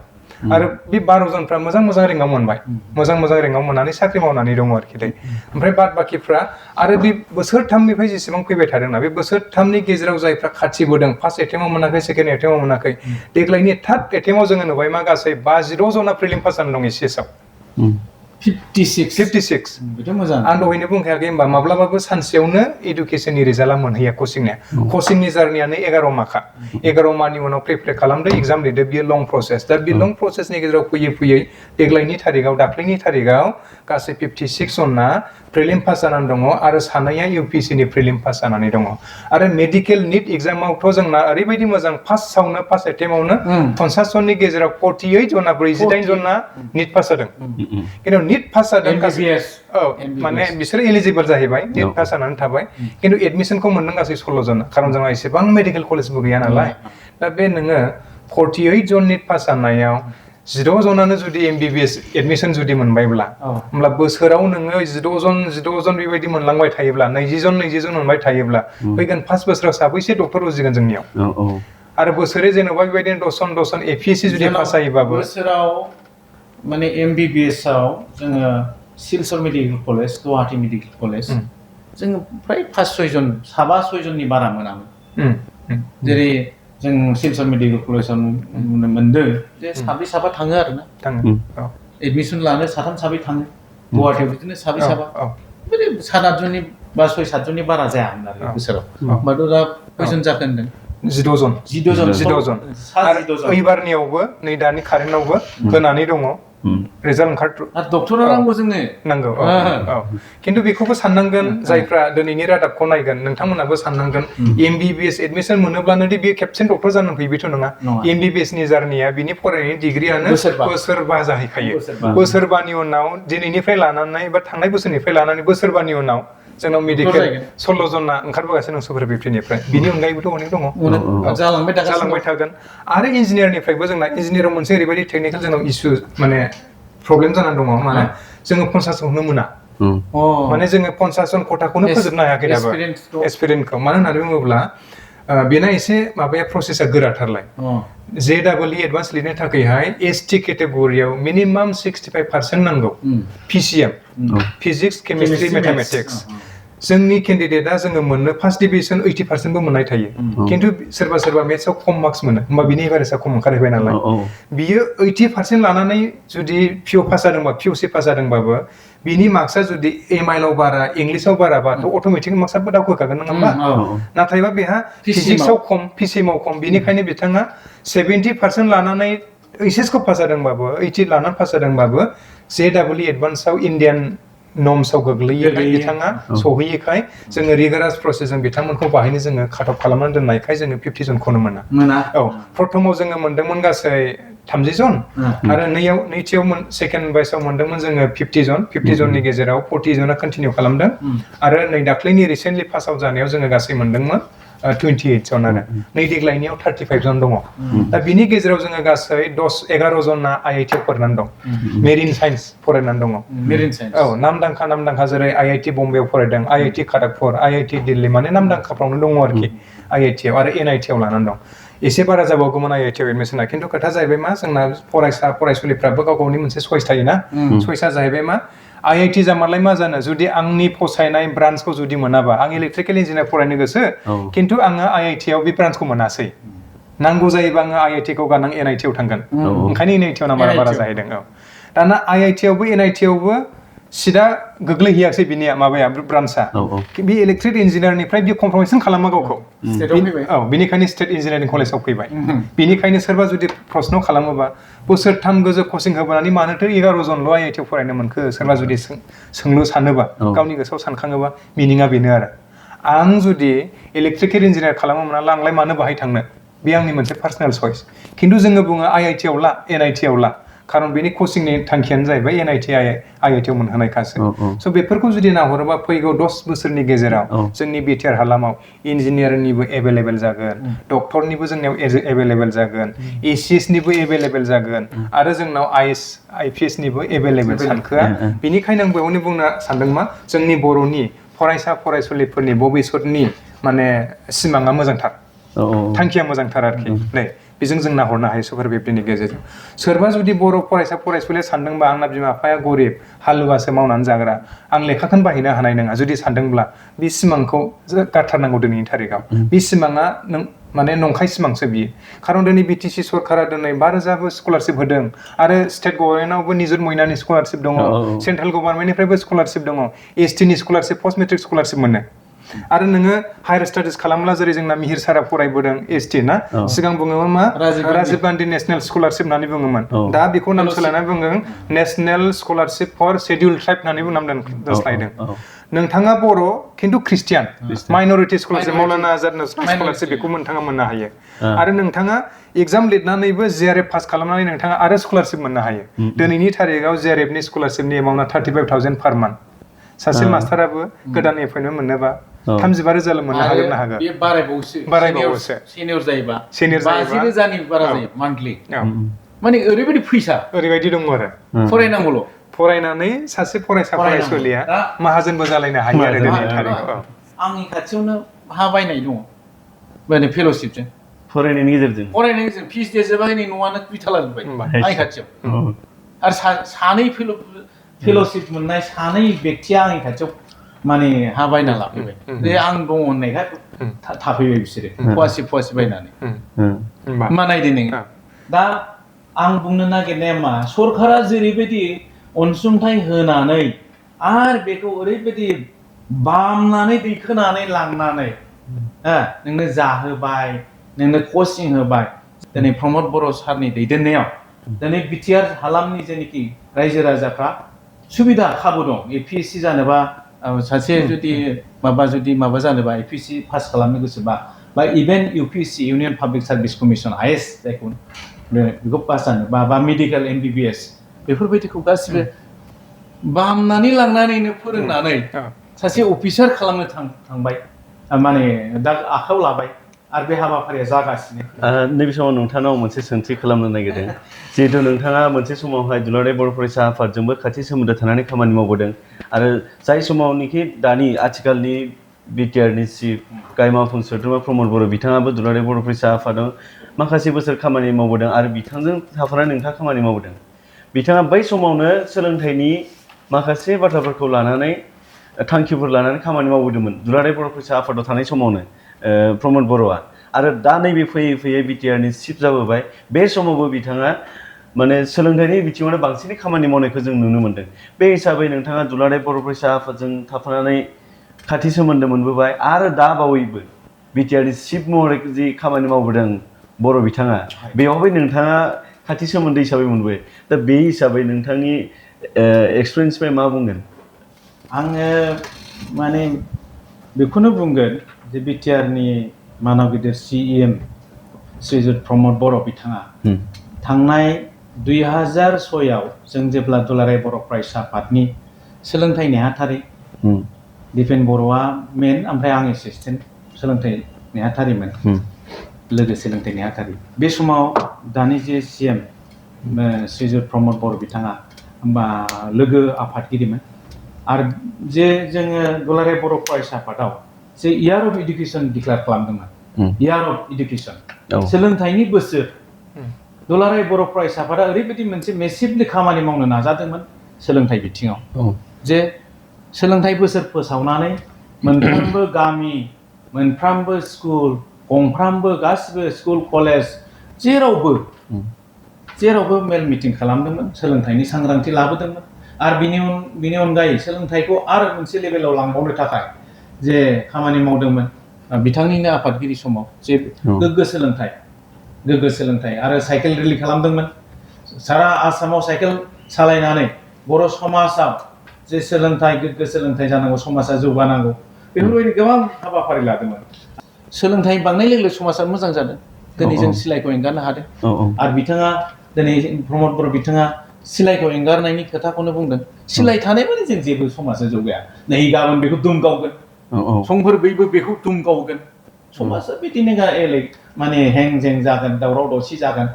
आरो बे 12 जनफ्रा मोजां रेंकआव मोनबाय मोजां रेंकआव मोननानै साख्रि मावनानै दङ आरोखि दै। ओमफ्राय बाद बाकिफ्रा आरो बे बोसोरथामनिफ्राय जेसेबां फैबाय थादोंना बे बोसोरथामनि गेजेराव जायफ्रा खाथिबोदों फार्स्ट एटेम्पआव मोनाखै सेकेन्ड एटेम्पआव मोनाखै देग्लायनि थार्ड एटेम्पआव जोङो नुबाय मा गासै 56 जना प्रिलिम पास जानानै दं ECSआव 56 बेथ' मोजां। आं दहायनो बुंखायाखै होमबा माब्लाबाबो सानसेयावनो इडुकेसननि रिजाल्टआ मोनहैया कचिंनि जार्नियानो 11 माखा 11 मानि उनाव प्रिपेयार खालामदो एग्जाम लिरदो बियो लं प्रसेस। दा बे लं प्रसेसनि गेजेराव फैयै देग्लायनि थारिखआव दाख्लैनि थारिखआव गासै 56 जना प्रिलिम पास जानानै दङ आरो 2आ UPSCनि प्रिलिम पास जानानै दङ। आरो मेडिकेल निट एग्जामावथ' जोंना ओरैबायदि मोजां फार्स्ट एटेम्पआवनो 50 जननि गेजेराव 48 जना 48 जना निट पास जादों। खिन्थु निट पास जादों माने बिसोर एलिजिबल जाहैबाय निट पास जानानै थाबाय खिन्थु एडमिसनखौ मोनदों गासै 16 जना खारन जोंहा एसेबां मेडिकेल कलेजबो गैया नालाय। दा बे नोङो 48 जन निट पास जानायाव 16 जनानो जुदि MBBS एडमिसन जुदि मोनबायब्ला होमब्ला बोसोराव नोङो 16 जन बेबायदि मोनलांबाय थायोब्ला 20 जन मोनबाय थायोब्ला फैगोन 5 बोसोराव साबैसे डक्टर उजिगोन जोंनियाव आरो बोसोरे जेनेबा बेबायदिनो 10 जन APSC जुदि पास जायोबाबो बोसोराव माने MBBSआव जोङो Silchar medical college Guwahati medical college जोङो फ्राय 5-6 जन 7-6 जननि बारा मोनामोन। जेरै जों सिलचर मेडिकेल कलेजाव नुनो मोनदों जे 7 थाङो आरोना एडमिसन लानो 3-4 थाङो गुवाहाटीयाव बिदिनो 7 माने 7-8 जननि बा 6-7 जननि बारा जायामोन आरो बोसोराव। होमबाथ' दा खयजन जाखो होनदों 12 जन आरो एबारनियावबो नै दानि कारेन्टआवबो होनानै दङ रिजाल्ट ओंखारथु आरो डक्टरा नांगौ जोंनो नांगौ खिन्थु बेखौबो साननांगोन जायफ्रा दिनैनि रादाबखौ नायगोन नोंथांमोनाबो साननांगोन MBBS एडमिसन मोनोब्लानो दि बे खेबसेनो डक्टर जानो फैयो बेथ' नङा। MBBSनि जार्निया बिनि फरायनायनि डिग्रियानो बोसोरबा जाहैखायो। बोसोरबानि उनाव दिनैनिफ्राय लानानै बा थांनाय बोसोरनिफ्राय लानानै बोसोरबानि उनाव जोंनाव मेडिकेल 16 जना ओंखारबोगासिनो दं सुपार 50निफ्राय बिनि अनगायैबोथ' अनेक दङ जालांबाय थागोन। आरो इन्जिनियारनिफ्रायबो जोंना इन्जिनियाराव मोनसे ओरैबायदि टेकनिकेल जोंनाव इसु माने प्रब्लेम जानानै दङ माने जोङो 50 जनखौनो मोना माने जोङो 50 जन खथाखौनो फोजोबनो हायाखै दाबो एक्सपिरियेन्सखौ मानो होननानै बुङोब्ला बेना एसे माबाया प्रसेसा गोराथारलाय JEE एडभान्स लिरनो थाखायहाय ST केटेगरियाव मिनिमाम 65% नांगौ PCM फिजिक्स केमिस्ट्रि मेथामेटिक्स। जोंनि केन्डिडेटआ जोङो मोननो फार्स्ट डिभिजन 80%बो मोननाय थायो खिन्थु सोरबा मेथ्सआव खम मार्क्स मोनो होमबा बिनि एभारेजआ खम ओंखारहैबाय नालाय बियो 80% लानानै जुदि PO पास जादोंबा POC पास जादोंबाबो बिनि मार्क्सआ जुदि एमआइएलआव बारा इंलिसाव बाराबाथ' अट'मेटिक मार्क्सआबो दावखोखागोन नङा होमबा। नाथायबा बेहा फिजिक्सआव खम PCMआव खम बिनिखायनो बिथाङा 70% लानानै एचएस को पास जादोंबाबो 80 लानानै पास जादोंबाबो जेडब्ल्यू एडभान्सआव इन्डियान नर्म्सआव गोग्लैयोखाय बिथाङा सहैयोखाय जोङो रिगारास प्रसेसजों बिथांमोनखौ बाहायनो जोङो काट अफ खालामनानै दोननायखाय जोङो 50 जनखौनो मोना औ प्रथमाव जोङो मोनदोंमोन गासै 30 जन आरो नैथियाव सेकेन्ड बाइसआव मोनदोंमोन जोङो 50 जननि गेजेराव 40 जना कन्टिनिउ खालामदों आरो नै दाख्लैनि रिसेन्टलि पास आउट जानायाव जोङो गासै मोनदोंमोन 28 जन आरो नै देग्लायनियाव 35 जन दङ दा बिनि गेजेराव जोङो गासै 11 जना आईआईटी फरायनानै दं मेरिन साइन्स फरायनानै दङ मेरिन साइन्स औ नामदांखा जेरै आईआईटी बम्बेआव फरायदों आईआईटी खड़गपुर आईआईटी दिल्ली माने नामदांखाफ्रावनो दङ आरोखि आईआईटीआव आरो एनआईटीआव लानानै दं एसे बारा जाबावगौमोन आईआईटीआव एडमिशना खिन्थु खोथा जाहैबाय मा जोंना फरायसुलिफ्राबो गाव गावनि मोनसे चइस थायोना चइसआ जाहैबाय मा आईआईटी जामारलाय मा जानो जुदि आंनि फसायनाय ब्रान्चखौ जुदि मोनाबा आं इलेक्ट्रिकेल इन्जिनियार फरायनो गोसो खिन्थु आङो आईआईटीआव बे ब्रान्चखौ मोनासै नांगौ जायोबा आङो आईआईटीखौ गारनां एनआईटीआव थांगोन ओंखायनो एनआईटीआव नाम्बारा बारा जाहैदों औ दाना आईआईटीआवबो एनआईटीआवबो सिदा गोग्लैहैयाखै बिनिया माबाया ब्रान्चआ बे इलेक्ट्रिक इन्जिनियारनिफ्राय बे कनफार्मेसन खालामा गावखौ औ बेनिखायनो स्टेट इन्जिनियारिं कलेजाव फैबाय बेनिखायनो सोरबा जुदि प्रश्न खालामोबा बोसोरथाम गोजौ कचिं होबोनानै मानोथो 11 जनल' आईआईटीआव फरायनो मोनखो सोरबा जुदि सोंनो सानोबा गावनि गोसोआव सानखाङोबा मिनिङा बेनो आरो आं जुदि इलेक्ट्रिकेल इन्जिनियार खालामोमोन आंलाय मानो बाहाय थांनो बे आंनि मोनसे पार्सनेल चइस खिन्थु जोङो बुङो आईआईटीआव ला एनआईटीआव ला खारन बेनि कचिंनि थांखियानो जाहैबाय एनआईटी आईआईटीआव मोनहोनायखासो स' बेफोरखौ जुदि नाहरोबा फैगौ 10 बोसोरनि गेजेराव जोंनि बिटिआर हालामाव इन्जिनियारनिबो एभेलेबेल जागोन डक्टरनिबो जोंनियाव एभेलेबेल जागोन एसिएसनिबो एभेलेबेल जागोन आरो जोंनाव आईपीएसनिबो एभेलेबेल सानखोआ बेनिखायनो आं बेयावनो बुंनो सानदों मा जोंनि बर'नि फरायसा फरायसुलिफोरनि भबिष्यतनि माने सिमाङा मोजांथार थांखिया मोजांथार आरोखि नै बेजों जों नाहरनो हायो सुपार 50नि गेजेरजों सोरबा जुदि बर' फरायसा फरायसुलिया सानदोंबा आंना बिमा बिफाया गरिब हालुवासो मावनानै जाग्रा आं लेखाखौनो बाहायनो हानाय नङा जुदि सानदोंब्ला बे सिमांखौ गारथारनांगौ दिनैनि थारिखआव बे सिमाङा नों माने नंखाय सिमांसो बियो खारन दिनै बिटिसि सरकारा दिनै 5,000बो स्कलारशिप होदों आरो स्टेट गभर्नमेन्टआवबो निजुत मयनानि स्कलारशिप दङ सेन्ट्रेल गभर्नमेन्टनिफ्रायबो स्कलारशिप दङ एसटिनि स्कलारशिप पस्ट मेट्रिक स्कलारशिप मोनो आरो नोङो हायार स्टाडिज खालामब्ला जेरै जोंना मिहिर सारा फरायबोदों एसटि ना सिगां बुङोमोन मा राजीव गान्धी नेशनेल स्कलारशिप होननानै बुङोमोन दा बेखौ नाम सोलायनानै बुङो national scholarship for schedule tribe होननानै नाम दोनस्लायदों नोंथाङा बर' खिन्थु Christian minority scholarship Maulana Azad scholarship बेखौ नोंथाङा मोननो हायो आरो नोंथाङा एग्जाम लिरनानैबो जिआरएफ पास खालामनानै नोंथाङा आरो स्कलारशिप मोननो हायो दिनैनि थारिखआव जिआरएफनि स्कलारशिपनि एमाउन्टआ 35,000 पार मान्थ सासे मास्टाराबो गोदान एपइन्टमेन्ट मोननोबा 35,000 मोननो हागोन ना हागोन बे बारायबावोसो सिनियर जायोबा 50,000नि बारा जायो मान्थलि माने ओरैबायदि फैसा ओरैबायदि दङ आरो फरायनांगौल' फरायनानै सासे फरायसा फरायसुलिया माहाजोनबो जालायनो हायो आरो दिनैनि थारिखआव आंनि खाथियावनो हा बायनाय दङ माने फेल'शिपजों फरायनायनि गेजेरजों फिस देरजोबाय नै न'आनो बिथा लाजोबबाय आंनि खाथियाव आरो सानै फेल'शिप मोननाय सानै व्यक्तिया आंनि खाथियाव माने हा बायना लाफैबाय जे आं दङ होननायखाय थाफैबाय बिसोरो फुवासे बायनानै मा नायदो नोङो दा आं बुंनो नागिरनाया मा सरकारा जेरैबायदि अनसुंथाइ होनानै आरो बेखौ ओरैबायदि बामनानै दैखोनानै लांनानै नोंनो जाहोबाय नोंनो कचिं होबाय दिनै प्रमद बर' सारनि दैदेननायाव दिनै बिटिआर हालामनि जेनोखि रायजो राजाफ्रा सुबिदा खाबु दं एपिएससि जानोबा सासे जुदि माबा जानोबा एपिएससि पास खालामनो गोसोबा बा even UPSC union public service commission IAS जायखौ बेखौ पास जानोबा बा मेडिकेल एमबिबिएस बेफोरबायदिखौ गासिबो बामनानै लांनानैनो फोरोंनानै सासे अफिसार खालामनो थांबाय माने दा आखायाव लाबाय आरो बे हाबाफारिया जागासिनो नैबे समाव नोंथांनाव मोनसे सोंथि खालामनो नागिरदों जिहेतु नोंथाङा मोनसे समावहाय दुलाराय बर' फरायसा आफादजोंबो खाथि सोमोन्दो थानानै खामानि मावबोदों आरो जाय समावनोखि दानि आथिखालनि बिटिआरनि चिफ गाहाय मावफुं सोद्रोमा प्रमद बर' बिथाङाबो दुलाराय बर' फरायसा आफादाव माखासे बोसोर खामानि मावबोदों आरो बिथांजों थाफानानै नोंथाङा खामानि मावबोदों बिथाङा बै समावनो सोलोंथाइनि माखासे बाथ्राफोरखौ लानानै थांखिफोर लानानै खामानि मावबोदोंमोन दुलाराय बर' फरायसा आफादाव थानाय समावनो प्रमद बर'आ आरो दा नैबे फैयै बिटिआरनि चिफ जाबोबाय बे समावबो बिथाङा माने सोलोंथाइनि बिथिङावनो बांसिनै खामानि मावनायखौ जों नुनो मोनदों बे हिसाबै नोंथाङा दुलाराय बर' फरायसा आफादजों थाफानानै खाथि सोमोन्दो मोनबोबाय आरो दा बावैबो बिटिआरनि चिफ महरै जि खामानि मावबोदों बर' बिथाङा बेयावहाय नोंथाङा खाथि सोमोन्दो हिसाबै मोनबोयो दा बे हिसाबै नोंथांनि एक्सपिरियेन्सनिफ्राय मा बुंगोन आङो माने बेखौनो बुंगोन जे बिटिआरनि मानाव गिदिर CEM श्रीजुत प्रमद बर' बिथाङा थांनाय 2006आव जों जेब्ला दुलाराय बर' फरायसा आफादनि सोलोंथाइ नेहाथारि दिपेन बर'आ मेन ओमफ्राय आं एसिस्टेन्ट सोलोंथाइ नेहाथारिमोन लोगो सोलोंथाइ नेहाथारि बे समाव दानि जे CM श्रीजुत प्रमद बर' बिथाङा होमबा लोगो आफादगिरिमोन आरो जे जोङो दुलाराय बर' फरायसा आफादाव जे इयार अफ इडुकेसन डिक्लेयार खालामदोंमोन इयार अफ इडुकेसन सोलोंथाइनि बोसोर दुलाराय बर' फरायसा आफादा ओरैबायदि मोनसे मेसिभलि खामानि मावनो नाजादोंमोन सोलोंथाइ बिथिङाव जे सोलोंथाइ बोसोर फोसावनानै मोनफ्रोमबो गामि मोनफ्रोमबो स्कुल गंफ्रामबो गासिबो स्कुल कलेज जेरावबो मेल मिटिं खालामदोंमोन सोलोंथाइनि सांग्रांथि लाबोदोंमोन आरो बिनि अनगायै सोलोंथाइखौ आरो मोनसे लेभेलाव लांबावनो थाखाय जे खामानि मावदोंमोन बिथांनिनो आफादगिरि समाव जे गोग्गो सोलोंथाइ आरो साइकेल रेलि खालामदोंमोन सारा आसामाव साइकेल सालायनानै बर' समाजाव जे सोलोंथाइ गोग्गो सोलोंथाइ जानांगौ समाजा जौगानांगौ बेफोरबायदि गोबां हाबाफारि लादोंमोन सोलोंथाइ बांनाय लोगो लोगो समाजा मोजां जादों दिनै जों सिलाइखौ एंगारनो हादों आरो बिथाङा दिनै प्रमद बर' बिथाङा सिलाइखौ एंगारनायनि खोथाखौनो बुंदों सिलाइ थानाय माने जों जेबो समाजा जौगाया नै गाबोन बेखौ दुमगावगोन समफोर बैबो बेखौ दुमगावगोन समाजा बिदिनो माने हें जें जागोन दावराव दावसि जागोन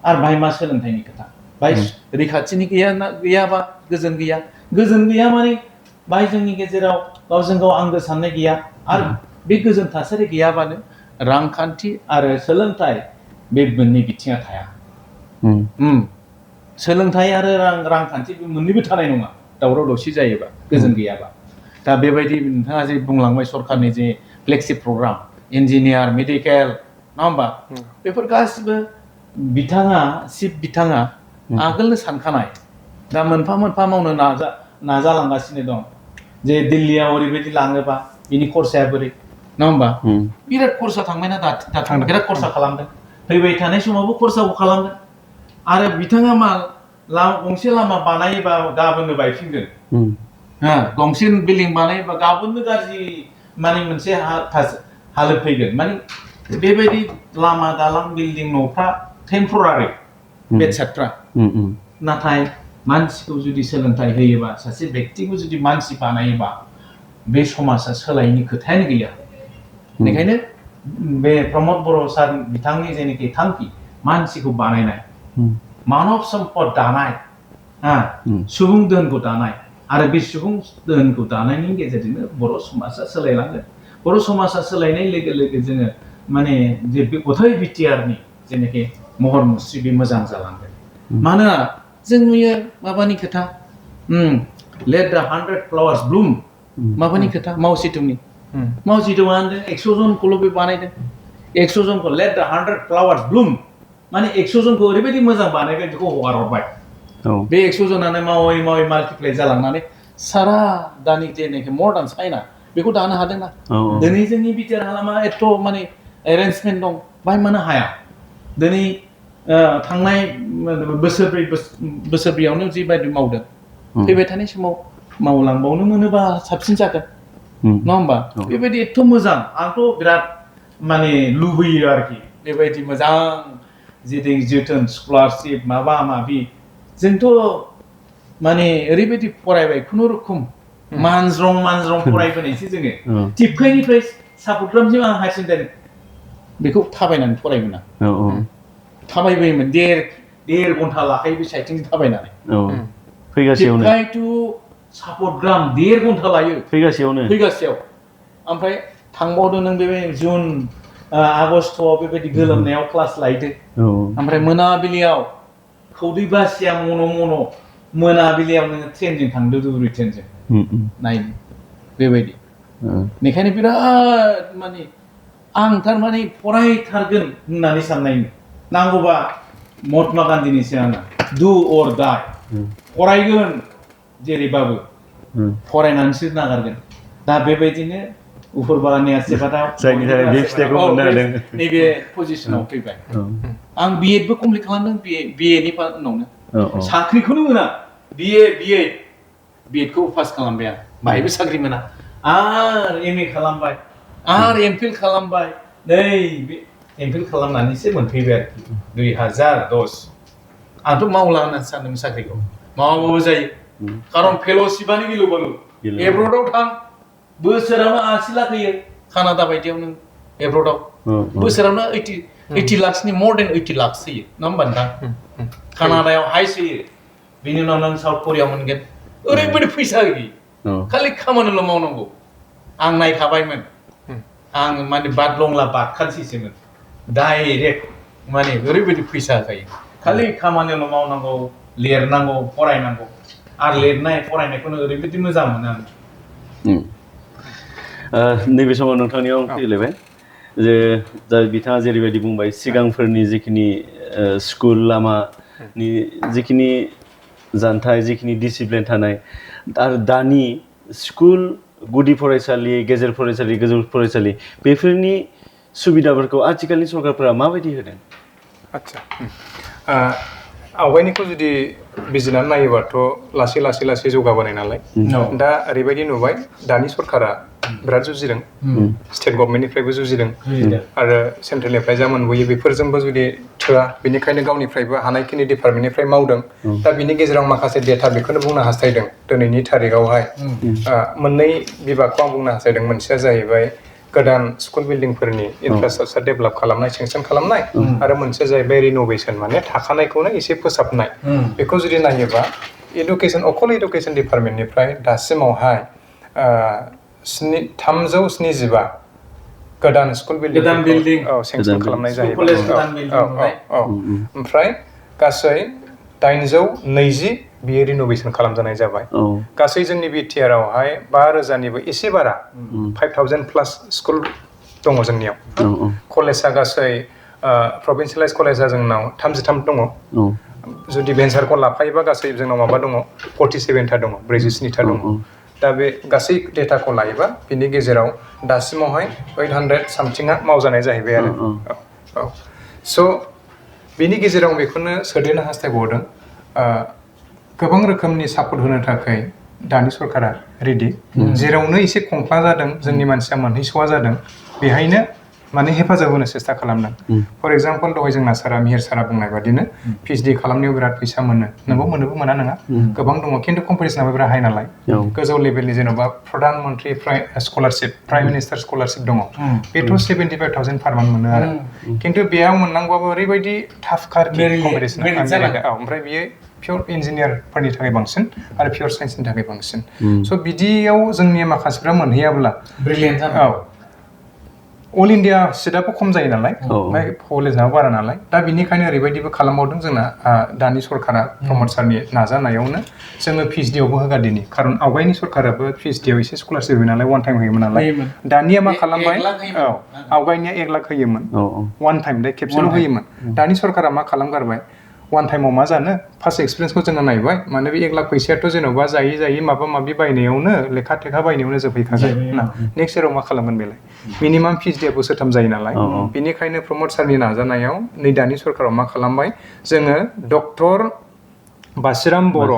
आरो बाहाय मा सोलोंथाइनि खोथा बाहाय रैखाथिनि गैयाबा गोजोन गैया माने बाहाय जोंनि गेजेराव गावजों गाव आंगो साननाय गैया आरो बे गोजोन थासारि गैयाबानो रांखान्थि आरो सोलोंथाइ बे मोननै बिथिङा थाया सोलोंथाइ आरो रांखान्थि बे मोननैबो थानाय नङा दावराव दावसि जायोबा गोजोन गैयाबा दा बेबायदि नोंथाङा जे बुंलांबाय सरकारनि जे फ्लेगशिप प्रग्राम इन्जिनियार मेडिकेल नङा होमबा बेफोर गासिबो बिथाङा आगोलनो सानखानाय दा मोनफा मोनफा मावनो नाजालांगासिनो दं जे दिल्लीयाव ओरैबायदि लाङोबा बिनि खरसाया बोरै नङा होमबा बिराद खरसा थांबायना दा बिराद खरसा खालामदों फैबाय थानाय समावबो खरसाखौ खालामगोन आरो बिथाङा मा गंसे लामा बानायोबा गाबोननो बायफिनगोन गंसे बिल्डिं बानायोबा गाबोननो गाज्रि माने मोनसे हालोद फैगोन माने बेबायदि लामा दालां बिल्डिं न'फ्रा टेम्परारि बेसादफ्रा नाथाय मानसिखौ जुदि सोलोंथाइ होयोबा सासे व्यक्तिखौ जुदि मानसि बानायोबा बे समाजा सोलायैनि खोथायानो गैया बेनिखायनो बे प्रमद बर' सार बिथांनि जेनाखि थांखि मानसिखौ बानायनाय मानब सम्पद दानाय सुबुं दोहोनखौ दानाय आरो बे सुबुं दोहोनखौ दानायनि गेजेरजोंनो बर' समाजा सोलायलांगोन बर' समाजा सोलायनाय लोगो लोगो जोङो माने जे गथाय बिटिआरनि जेनाखि महर मुस्रि बे मोजां जालांगोन मानोना जों नुयो माबानि खोथा लेट द 100 फ्लावार्स ब्लुम माबानि खोथा मावसिटुंनि मावसिटुङा होनदों 100 जनखौल' बे बानायदों 100 जनखौ लेट द 100 फ्लावार्स ब्लुम माने 100 जनखौ ओरैबायदि मोजां बानायबाय बेखौ हगार हरबाय बे 100 जनानो मावै माल्टिप्लाइ जालांनानै सारा दानि जेनाखि मडार्न चाइना बेखौ दानो हादोंना दिनै जोंनि बिटिआर हालामा एथ' माने एरेन्जमेन्ट दं बाहाय मानो हाया दिनै थांनाय बोसोरब्रैयावनो जिबायदि मावदों फैबाय थानाय समाव मावलांबावनो मोनोबा साबसिन जागोन नङा होमबा बेबायदि एथ' मोजां आंथ' बिराद माने लुबैयो आरोखि बेबायदि मोजां जेरै जोथोन स्कलारशिप माबा माबि जोंथ' माने ओरैबायदि फरायबाय खुनुरुखुम मानज्रं फरायबोनायसो जोङो टिपकाइनिफ्राय सापटग्रामसिम आं हायार सेकेन्डारि बेखौ थाबायनानै फरायगोन आं थाबायबोयोमोन देर घन्टा लाखायो बे साइथिं थाबायनानै फैगासेयावनो टिपकाइ टु सापटग्राम 1.5 घन्टा लायो फैगासेयाव ओमफ्राय थांबावदो नों बे जुन आगस्ट'आव बेबायदि गोलोमनायाव क्लास लायदो ओमफ्राय मोनाबिलियाव खौदै बासिया मन' मोनाबिलियाव नोङो ट्रेनजों थांदो दुब्रि ट्रेनजों नायनो बेबायदि बेनिखायनो बिराद माने आं थारमाने फरायथारगोन होननानै साननाय नांगौबा महात्मा गान्धीनि सिगां डु अर डाइ फरायगोन जेरैबाबो फरायनानैसो नागारगोन दा बेबायदिनो उफुरबालानि आसिबादा जायनि थाखाय बे फिथाइखौ मोननो हादों नैबे पजिसनाव फैबाय आं बिएडबो कमप्लिट खालामदों बिएनि उनावनो साख्रिखौनो मोना बिएडखौ पास खालामबाय आं बाहायबो साख्रि मोना आरो एमए खालामबाय आरो एमफिल खालामबाय नै बे एमफिल खालामनानैसो मोनफैबाय आरोखि 2010 आंथ' मावला होननानै सानदोंमोन साख्रिखौ मावाबाबो जायो खारन फेल'शिपआनो गिलु बालु एब्रडाव थां बोसोरावनो 80 लाख होयो कानाडा बायदियाव नों एब्रडाव बोसोरावनो 80 लाखसनि मोर देन 80 लाख होयो नङा होमबा नोंथां कानाडायाव हाइस होयो बिनि उनाव नों साउथ करियाव मोनगोन ओरैबायदि फैसा होयो खालि खामानिल' मावनांगौ आं नायखाबायमोन आं माने बादलंला बादखानसैसोमोन डाइरेक्ट माने ओरैबायदि फैसा होखायो खालि खामानिल' मावनांगौ लिरनांगौ फरायनांगौ आरो लिरनाय फरायनायखौनो ओरैबायदि मोजां मोनो आं नैबे समाव नोंथांनियाव फैलायबाय जे जा बिथाङा जेरैबायदि बुंबाय सिगांफोरनि जिखिनि स्कुल लामानि जिखिनि जानथाय जिखिनि डिसिप्लिन थानाय आरो दानि स्कुल गुदि फरायसालि गेजेर फरायसालि गोजौ फरायसालि बेफोरनि सुबिदाफोरखौ आथिखालनि सरकारफोरा माबायदि होदों आच्छा आवगायनिखौ जुदि बिजिरनानै नायोबाथ' लासै जौगाबोनाय नालाय दा ओरैबायदि नुबाय दानि सरकारा बिराद जुजिदों स्टेट गभर्नमेन्टनिफ्रायबो जुजिदों आरो सेन्ट्रेलनिफ्राय जा मोनबोयो बेफोरजोंबो जुदि थोआ बेनिखायनो गावनिफ्रायबो हानायखिनि डिपार्टमेन्टनिफ्राय मावदों दा बिनि गेजेराव माखासे डेटा बेखौनो बुंनो हास्थायदों दिनैनि थारिखआवहाय मोननै बिभागखौ आं बुंनो हास्थायदों मोनसेया जाहैबाय गोदान स्कुल बिल्डिंफोरनि इनफ्रास्ट्राक्चार डेभेलप खालामनाय सेंसन खालामनाय आरो मोनसेया जाहैबाय रिनोभेसन माने थाखानायखौनो एसे फोसाबनाय बेखौ जुदि नायोबा अकल इडुकेसन डिपार्टमेन्टनिफ्राय दासिमावहाय 375 गोदान स्कुल बिल्डिं सेंसन खालामनाय जाहैबाय ओमफ्राय गासै 820 बियो रिनोभेसन खालामजानाय जाबाय गासै जोंनि बिटिआर आवहाय 5,000निबो एसे बारा 5,000 प्लास स्कुल दङ जोंनियाव कलेजआ गासै प्रभिन्सियेलाइज कलेजआ जोंनाव 33 दङ जुदि भेन्सारखौ लाफायोबा गासै जोंनाव माबा दङ 47था दङ 47था दङ दा बे गासै डेटाखौ लायोबा बिनि गेजेराव दासिमावहाय 800 सामथिंआ मावजानाय जाहैबाय आरो स' बिनि गेजेराव बेखौनो सोदेरनो हास्थायबावदों गोबां रोखोमनि सापर्ट होनो थाखाय दानि सरकारा रेडि जेरावनो एसे खंख्ला जादों जोंनि मानसिया मोनहैस'वा जादों बेहायनो माने हेफाजाब होनो सेस्था खालामदों फर एग्जाम्पल दहाय जोंना सारा मिहिर सारा बुंनाय बादिनो पिएइचडि खालामनायाव बिराद फैसा मोनो नोंबो मोनोबो मोना नङा गोबां दङ खिन्थु कम्पिटिसनाबो बिराद हाइ नालाय गोजौ लेभेलनि जेन'बा Pradhan Mantri scholarship prime minister scholarship दङ बेथ' 75,000 पार मान्थ मोनो आरो खिन्थु बेयाव मोननांगौबाबो ओरैबायदि टाफ कम्पिटिसन ओमफ्राय बियो पियर इन्जिनियारफोरनि थाखाय बांसिन आरो पियर साइन्सनि थाखाय बांसिन स' बिदियाव जोंनि माखासेफ्रा मोनहैयाब्ला अल इन्डिया सिटआबो खम जायो नालाय ओमफ्राय कलेजआबो बारा नालाय दा बिनिखायनो ओरैबायदिबो खालामबावदों जोंना दानि सरकारा प्रमद सारनि नाजानायावनो जोङो पिएइचडियावबो होगादिनि खारन आवगायनि सरकाराबो पिएइचडियाव एसे स्कलारशिप होयो नालाय वान टाइम होयोमोन नालाय दानिया मा खालामबाय आवगायनिया 1 लाख होयोमोन वान टाइम दे खेबसेल' होयोमोन दानि सरकारा मा खालामगारबाय वान टाइमाव मा जानो फार्स्ट एक्सपिरियेन्सखौ जोङो नायबाय माने बे 1 लाख फैसायाथ' जेन'बा जायै माबा माबि बायनायावनो लेखा थेखा बायनायावनो जोबहैखागोन ना नेक्स्ट इयाराव मा खालामगोन बेलाय मिनिमाम पिएइचडिया बोसोरथाम जायो नालाय बेनिखायनो प्रमद सारनि नाजानायाव नै दानि सरकाराव मा खालामबाय जोङो डक्टर बासिराम बर'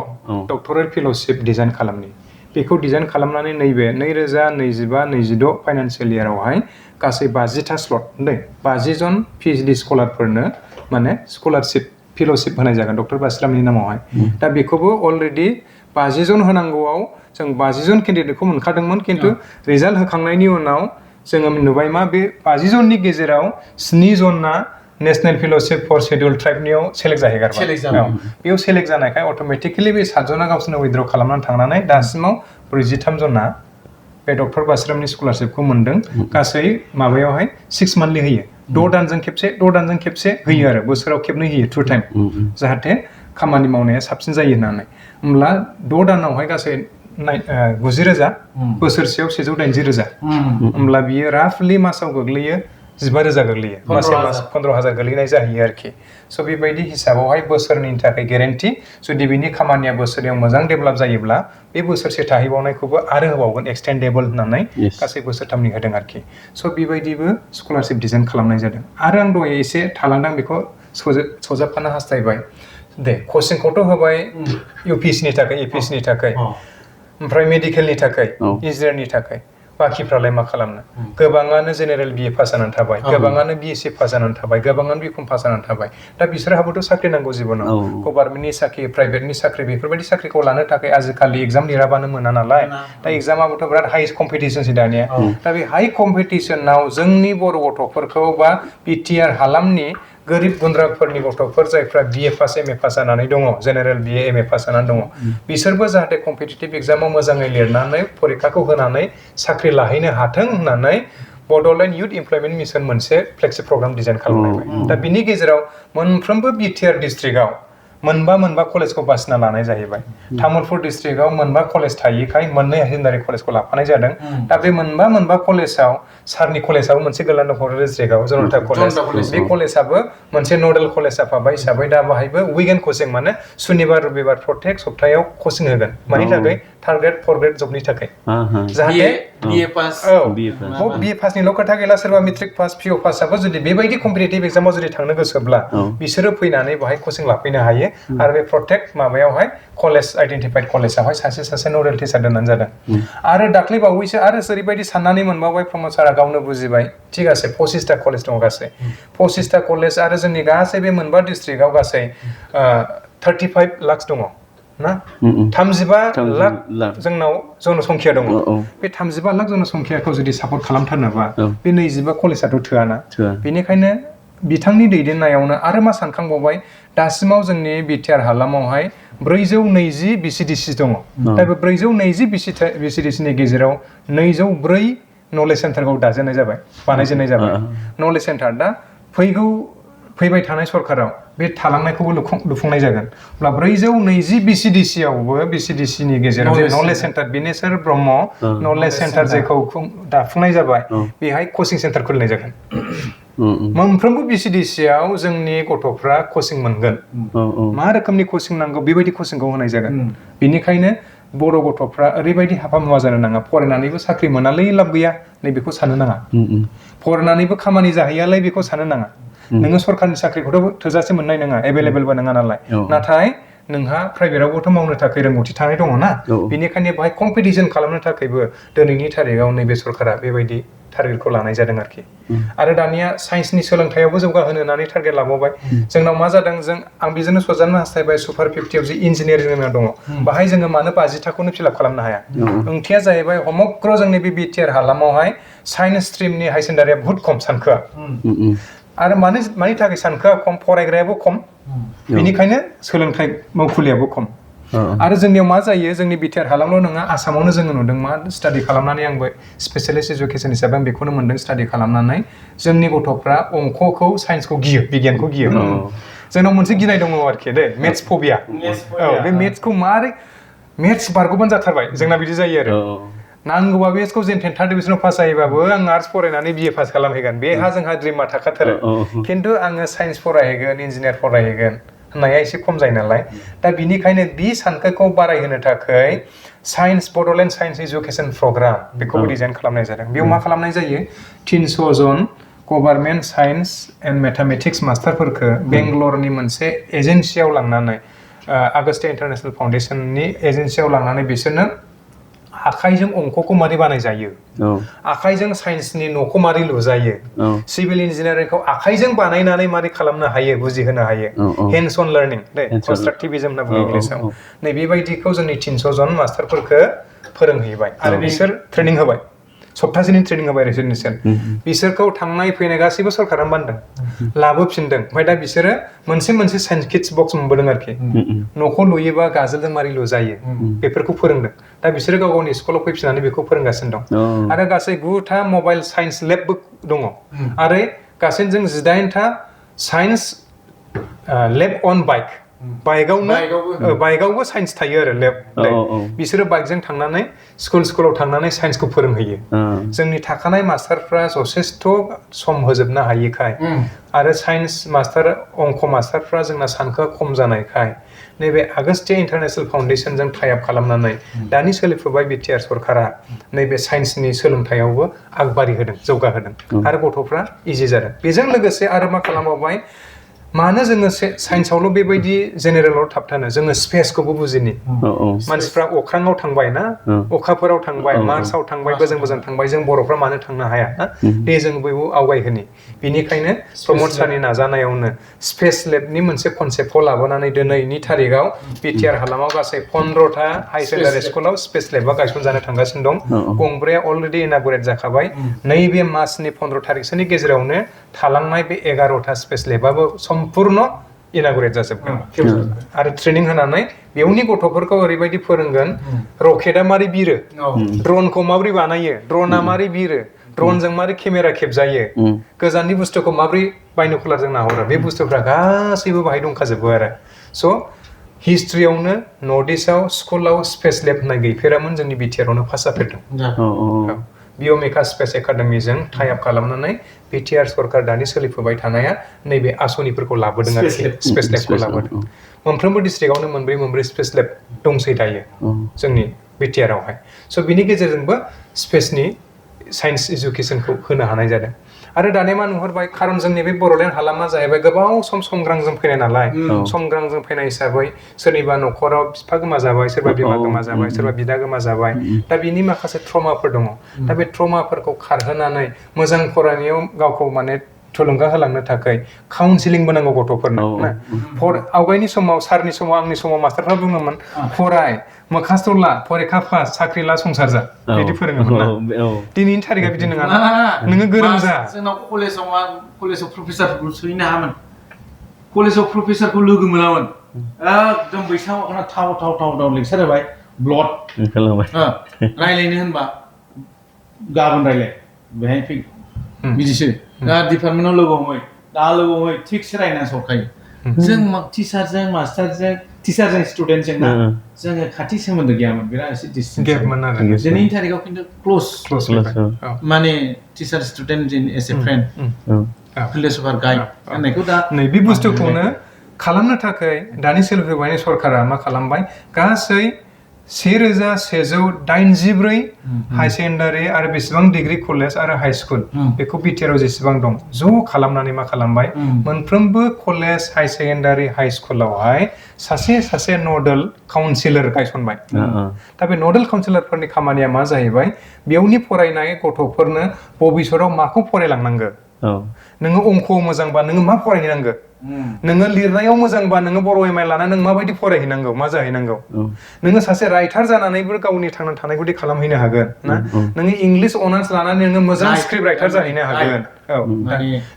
डक्टरेट फेल'शिप डिजाइन खालामनि बेखौ डिजाइन खालामनानै नैबे 2025-26 फाइनान्सियेल इयारावहाय गासै 50था स्लट 50 जन पिएइचडि स्कलारफोरनो माने स्कलारशिप फेल'शिप होनाय जागोन डक्टर बासिरामनि नामावहाय दा बेखौबो अलरेडि 50 जन होनांगौआव जों 50 जन केन्डिडेटखौ मोनखादोंमोन खिन्थु रिजाल्ट होखांनायनि उनाव जोङो नुबाय मा बे 50 जननि गेजेराव 7 जना नेशनेल फेल'शिप फर शेड्युल ट्राइबनियाव सेलेक्ट जाहैगारबाय बेयाव सेलेक्ट जानायखाय अट'मेटिकेलि बे 7 जना गावसोरनो उइथड्र खालामनानै थांनानै दासिमाव 43 जना बे डक्टर बासिरामनि स्कलारशिपखौ मोनदों गासै माबायावहाय 6 मान्थलि होयो 6 दानजों खेबसे होयो आरो बोसोराव खेबनै होयो 2 टाइम जाहाथे खामानि मावनाया साबसिन जायो होननानै होमब्ला 6 दानावहाय गासै 90,000 बोसोरसेयाव 180,000 होमब्ला बियो राफलि मासाव गोग्लैयो 15,000 गोग्लैयो मासे मास 15,000 गोग्लैनाय जाहैयो आरोखि स' बेबायदि हिसाबावहाय बोसोरनि थाखाय गेरेन्टि जुदि बिनि खामानिया बोसोरयाव मोजां डेभेलप जायोब्ला बे बोसोरसे थाहैबावनायखौबो आरो होबावगोन एक्सटेन्डेबल होननानै गासै बोसोरथामनि होदों आरोखि स' बेबायदिबो स्कलारशिप डिजाइन खालामनाय जादों आरो आं दहाय एसे थालांदों बेखौ सरजाबफानो हास्थायबाय दे कचिंखौथ' होबाय UPSCनि थाखाय APSCनि थाखाय ओमफ्राय मेडिकेलनि थाखाय इन्जिनियारनि थाखाय बाखिफ्रालाय मा खालामनो गोबाङानो जेनेरेल BA पास जानानै थाबाय गोबाङानो BSc पास जानानै थाबाय गोबाङानो BCom पास जानानै थाबाय दा बिसोरहाबोथ' साख्रि नांगौ जिबनाव गभर्नमेन्टनि साख्रि प्राइभेटनि साख्रि बेफोरबायदि साख्रिखौ लानो थाखाय आजिखालि एग्जाम लिराबानो मोना नालाय दा एग्जामाबोथ' बिराद हाइ कम्पिटिसनसै दानिया दा बे हाइ कम्पिटिसनाव जोंनि बर' गथ'फोरखौ बा BTR हालामनि गोरिब गुन्द्राफोरनि गथ'फोर जायफ्रा BA पास MA पास जानानै दङ जेनेरेल BA MA पास जानानै दङ बिसोरबो जाहाथे कम्पिटिटिभ एग्जामाव मोजाङै लिरनानै फरिखाखौ होनानै साख्रि लाहैनो हाथों होननानै बड'लेण्ड इयुथ इमप्लयमेन्ट मिशन मोनसे फ्लेक्सि प्रग्राम डिजाइन खालामनाय दा बिनि गेजेराव मोनफ्रोमबो BTR डिस्ट्रिक्टआव मोनबा कलेजखौ बासिना लानाय जाहैबाय तामुलपुर डिस्ट्रिक्टआव मोनबा कलेज थायिखाय मोननै हायार कलेजखौ लाफानाय जादों दा बे मोनबा कलेजाव सारनि कलेजाबो मोनसे गोलैना दं क'क्राझार डिस्ट्रिक्टआव जनता कलेज बे कलेजाबो मोनसे नडेल कलेज जाफाबाय हिसाबै दा बाहायबो उइकेन्ड कचिं माने सुनिबार रबिबार प्रत्येक सप्तायाव कचिं होगोन मानि थाखाय थार्ड ग्रेड फर्थ ग्रेड जबनि थाखाय जाहाथे BA पास BA पासनिल' खोथा गैला सोरबा मेट्रिक पास PO पासआबो जुदि बेबायदि कम्पिटिटिभ एग्जामाव जुदि थांनो गोसोब्ला बिसोरो फैनानै बाहाय कचिं लाफैनो हायो आरो बे प्रत्येक माबायावहाय कलेज आइडेन्टिफाइड कलेजावहाय सासे नडेल टिचार दोननानै जादों आरो दाख्लै बावैसो आरो ओरैबायदि साननानै मोनबावबाय प्रमद सारा गावनो बुजिबाय थिग আছে 25टा कलेज दङ गासै 25टा कलेज आरो जोंनि गासै बे मोनबा डिस्ट्रिक्टआव गासै 35 लाख दङ ना 35 लाख जोंनाव जनसंख्या दङ बे 35 लाख जनसंख्याखौ जुदि सापर्ट खालामथारनोबा बे 25 कलेजआथ' थोआना बेनिखायनो बिथांनि दैदेननायावनो आरो मा सानखांबावबाय दासिमाव जोंनि BTR हालामावहाय 420 BCDC दङ दा बे 420 BCDCनि गेजेराव 204 नलेज सेन्टारखौ दाजेननाय जाबाय बानायजेननाय जाबाय नलेज सेन्टार दा फैबाय थानाय सरकाराव बे थालांनायखौबो लुफुंनाय जागोन अब्ला 420 BCDCआवबो BCDCनि गेजेराव जे knowledge centre Bineshwar Brahma knowledge centre जेखौ दाफुंनाय जाबाय बेहाय कचिं सेन्टार खुलिनाय जागोन मोनफ्रोमबो BCDCआव जोंनि गथ'फ्रा कचिं मोनगोन मा रोखोमनि कचिं नांगौ बेबायदि कचिंखौ होनाय जागोन बेनिखायनो बर' गथ'फ्रा ओरैबायदि हाबा मुवा जानो नाङा फरायनानैबो साख्रि मोनालै लाब गैया नैबेखौ साननो नाङा फरायनानैबो खामानि जाहैयालै बेखौ साननो नाङा नोङो सरकारनि साख्रिखौथ' थोजासे मोननाय नङा एभेलेबेलबो नङा नालाय नाथाय नोंहा प्राइभेटआवबोथ' मावनो थाखाय रोंगौथि थानाय दङ ना बेनिखायनो बेहाय कम्पिटिसन खालामनो थाखायबो दिनैनि थारिखआव नैबे सरकारा बेबायदि टारगेटखौ लानाय जादों आरोखि आरो दानिया साइन्सनि सोलोंथायावबो जौगाहोनो होननानै टारगेट लाबावबाय जोंनाव मा जादों आं बेजोंनो सरजाबनो हास्थायबाय सुपार 50आव जे इन्जिनियारिं दङ बाहाय जोङो मानो 50टाखौनो फिलआप खालामनो हाया ओंथिया जाहैबाय समग्र जोंनि बे BTR हालामावहाय साइन्स स्ट्रिमनि हाई सेकेन्डारिया बहुत खम सानखोआ आरो मानि थाखाय सानखोआ खम फरायग्रायाबो खम बेनिखायनो सोलोंथाइ मावखुलियाबो खम आरो जोंनियाव मा जायो जोंनि BTR हालामल' नङा आसामावनो जोङो नुदों मा स्टाडि खालामनानै आंबो स्पेसियलिस्ट एजुकेसन हिसाबै आं बेखौनो मोन्दों स्टाडि खालामनानै जोंनि गथ'फ्रा अंखखौ साइन्सखौ गियो बिगियानखौ गियो जोंनाव मोनसे गिनाय दङ आरोखि दे मेथ्स फबिया बे मेथ्सखौ मारै मेथ्स बारग'बानो जाथारबाय जोंना बिदि जायो आरो नांगौबा बेखौ जेन 10th डिभिजनाव पास जायोबाबो आं आर्ट्स फरायनानै BA पास खालामहैगोन बेहा जोंहा ड्रिमा थाखाथारो खिन्थु आङो साइन्स फरायहैगोन इन्जिनियार फरायहैगोन होननाया एसे खम जायो नालाय दा बिनिखायनो बे सानखोखौ बारायहोनो थाखाय science Bodoland science education programme बेखौबो डिजाइन खालामनाय जादों बेयाव मा खालामनाय जायो 300 जन गभर्नमेन्ट साइन्स एन्ड मेथामेटिक्स मास्टारफोरखौ बेंगलरनि मोनसे एजेन्सियाव लांनानै आगस्टा इन्टारनेशनेल फाउन्डेसननि एजेन्सियाव लांनानै बिसोरनो आखाइजों अंखखौ मारै बानाय जायो आखाइजों साइन्सनि न'खौ मारै लुजायो सिभिल इन्जिनियारिंखौ आखाइजों बानायनानै मारै खालामनो हायो बुजिहोनो हायो हेन्ड्स अन लार्निं दे कन्स्ट्राक्टिभिजम होनना बुङो इंलिसाव नै बेबायदिखौ जोंनि 300 जन मास्टारफोरखौ फोरोंहैबाय आरो बिसोर ट्रेनिं होबाय सप्तासेनि ट्रेनिं होबाय बिसोरखौ थांनाय फैनाय गासैबो सरकारानो बानदों लाबोफिनदों ओमफ्राय दा बिसोरो मोनसे साइन्स किट्स बक्स मोनबोदों आरोखि न'खौ लुयोबा गाजोलजों मारै लुजायो बेफोरखौ फोरोंदों दा बिसोरो गाव गावनि स्कुलाव फैफिननानै बेखौ फोरोंगासिनो दं आरो गासै 9टा मबाइल साइन्स लेबबो दङ आरो गासै जों 18टा साइन्स लेब अन बाइक बाइकआवबो साइन्स थायो आरो लेब बिसोरो बाइकजों थांनानै स्कुलाव थांनानै साइन्सखौ फोरोंहैयो जोंनि थाखानाय मास्टारफ्रा जथेस्थ' सम होजोबनो हायिखाय आरो साइन्स मास्टार अंक मास्टारफ्रा जोंना सानखोआ खम जानायखाय नैबे आगस्त्य इन्टारनेशनेल फाउन्डेसनजों टाइ आप खालामनानै दानि सोलिफुबाय बिटिआर सरकारा नैबे साइन्सनि सोलोंथायावबो आगबारि होदों जौगाहोदों आरो गथ'फ्रा इजि जादों बेजों लोगोसे आरो मा खालामबावबाय मानो जोङो साइन्सआवल' बेबायदि जेनेरेलाव थाबथानो जोङो स्पेसखौबो बुजिनि मानसिफ्रा अख्राङाव थांबाय ना अखाफोराव थांबाय मार्सआव थांबाय गोजान थांबाय जों बर'फ्रा मानो थांनो हाया ना दे जों बयबो आवगायहोनि बिनिखायनो प्रमद सारनि नाजानायावनो स्पेस लेबनि मोनसे कनसेप्टखौ लाबोनानै दिनैनि थारिखआव बिटिआर हालामाव गासै 15टा हाई सेकेन्डारि स्कुलाव स्पेस लेबा गायसनजानो थांगासिनो दं गंब्रैया अलरेडि इनागुरेट जाखाबाय नैबे मासनि 15 थारिखसोनि गेजेरावनो थालांनाय बे 11टा स्पेस लेबाबो सम्पूर्ण इनागुरेट जाजोबगोन आरो ट्रेनिं होनानै बेयावनि गथ'फोरखौ ओरैबायदि फोरोंगोन रकेटआ मारै बिरो ड्रनखौ माबोरै बानायो ड्रनआ मारै बिरो ड्रनजों मारै केमेरा खेबजायो गोजाननि बुस्थुखौ माबोरै बायनोकुलारजों नाहरो बे बुस्थुफ्रा गासैबो बाहाय दंखाजोबो आरो स' हिस्ट्रियावनो नर्थ इस्टआव स्कुलाव स्पेस लेब होननाय गैफेरामोन जोंनि बिटिआरावनो फार्स्ट जाफेरदों बिअमेका स्पेस एकाडेमिजों टाइ आप खालामनानै बिटिआर सरकार दानि सोलिफुबाय थानाया नैबे आसनिफोरखौ लाबोदों आरो स्पेस लेबखौ लाबोदों मोनफ्रोमबो डिस्ट्रिक्टआवनो मोनब्रै स्पेस लेब दंसै दायो जोंनि बिटिआरावहाय स' बिनि गेजेरजोंबो स्पेसनि साइन्स इडुकेसनखौ होनो हानाय जादों आरो दानिया मा नुहुरबाय खारन जोंनि बे बड'लेण्ड हालामा जाहैबाय गोबाव सम संग्रांजों फैनाय नालाय संग्रांजों फैनाय हिसाबै सोरनिबा न'खराव बिफा गोमाजाबाय सोरबा बिमा गोमाजाबाय सोरबा बिदा गोमाजाबाय दा बिनि माखासे ट्रमाफोर दङ दा बे ट्रमाफोरखौ खारहोनानै मोजां फरायनायाव गावखौ माने थुलुंगा होलांनो थाखाय काउन्सिलिंबो नांगौ गथ'फोरनो ना आवगायनि समाव सारनि समाव आंनि समाव मास्टारफ्रा बुङोमोन फराय मोखास्थ' ला फरिखा पास साख्रि ला संसार जा बिदि फोरोङोमोन ना दिनैनि थारिखआ बिदि नङा नोङो गोरों जा जोंनाव कलेजाव प्रफेसारफोरखौ सोहैनो हायामोन कलेजाव प्रफेसारखौ लोगो मोनामोन एकदम बैसाङाव थाव लेक्सार होबाय ब्लड रायलायनो होनबा गाबोन रायलाय बेहाय फै बिदिसो दा डिपार्टमेन्टआव लोगो हमै थिगसे रायनासो हरखायो जों टिचारजों मास्टारजों टिचारजों स्टुडेन्टजों ना जोङो खाथि सोमोन्दो गैयामोन बिराद एसे डिस्टेन्स गेपमोन आरो दिनैनि थारिखआव खिन्थु क्ल'ज माने teacher student as a friend philosopher guide होननायखौ दा नैबे बुस्थुखौनो खालामनो थाखाय दानि सोलिफुबाय सरकारा मा खालामबाय गासै 1184 हाई सेकेन्डारि आरो बेसेबां डिग्री कलेज आरो हाई स्कुल बेखौ बिटिआराव जेसेबां दं ज' खालामनानै मा खालामबाय मोनफ्रोमबो कलेज हाई सेकेन्डारि हाई स्कुलावहाय सासे नोडेल काउन्सिलर गायसनबाय दा बे नोडेल काउन्सिलरफोरनि खामानिया मा जाहैबाय बेयावनि फरायनाय गथ'फोरनो भबिष्यताव माखौ फरायलांनांगौ नोङो अंक'आव मोजांबा नोङो मा फरायहैनांगौ नोङो लिरनायाव मोजांबा नोङो बर' एम आइ लानानै नों माबायदि फरायहैनांगौ मा जाहैनांगौ नोङो सासे राइटार जानानैबो गावनि थांना थानायखौ खालामहैनो हागोन ना नोङो इंलिश अनार्स लानानै नोङो मोजां स्क्रिप्ट राइटार जाहैनो हागोन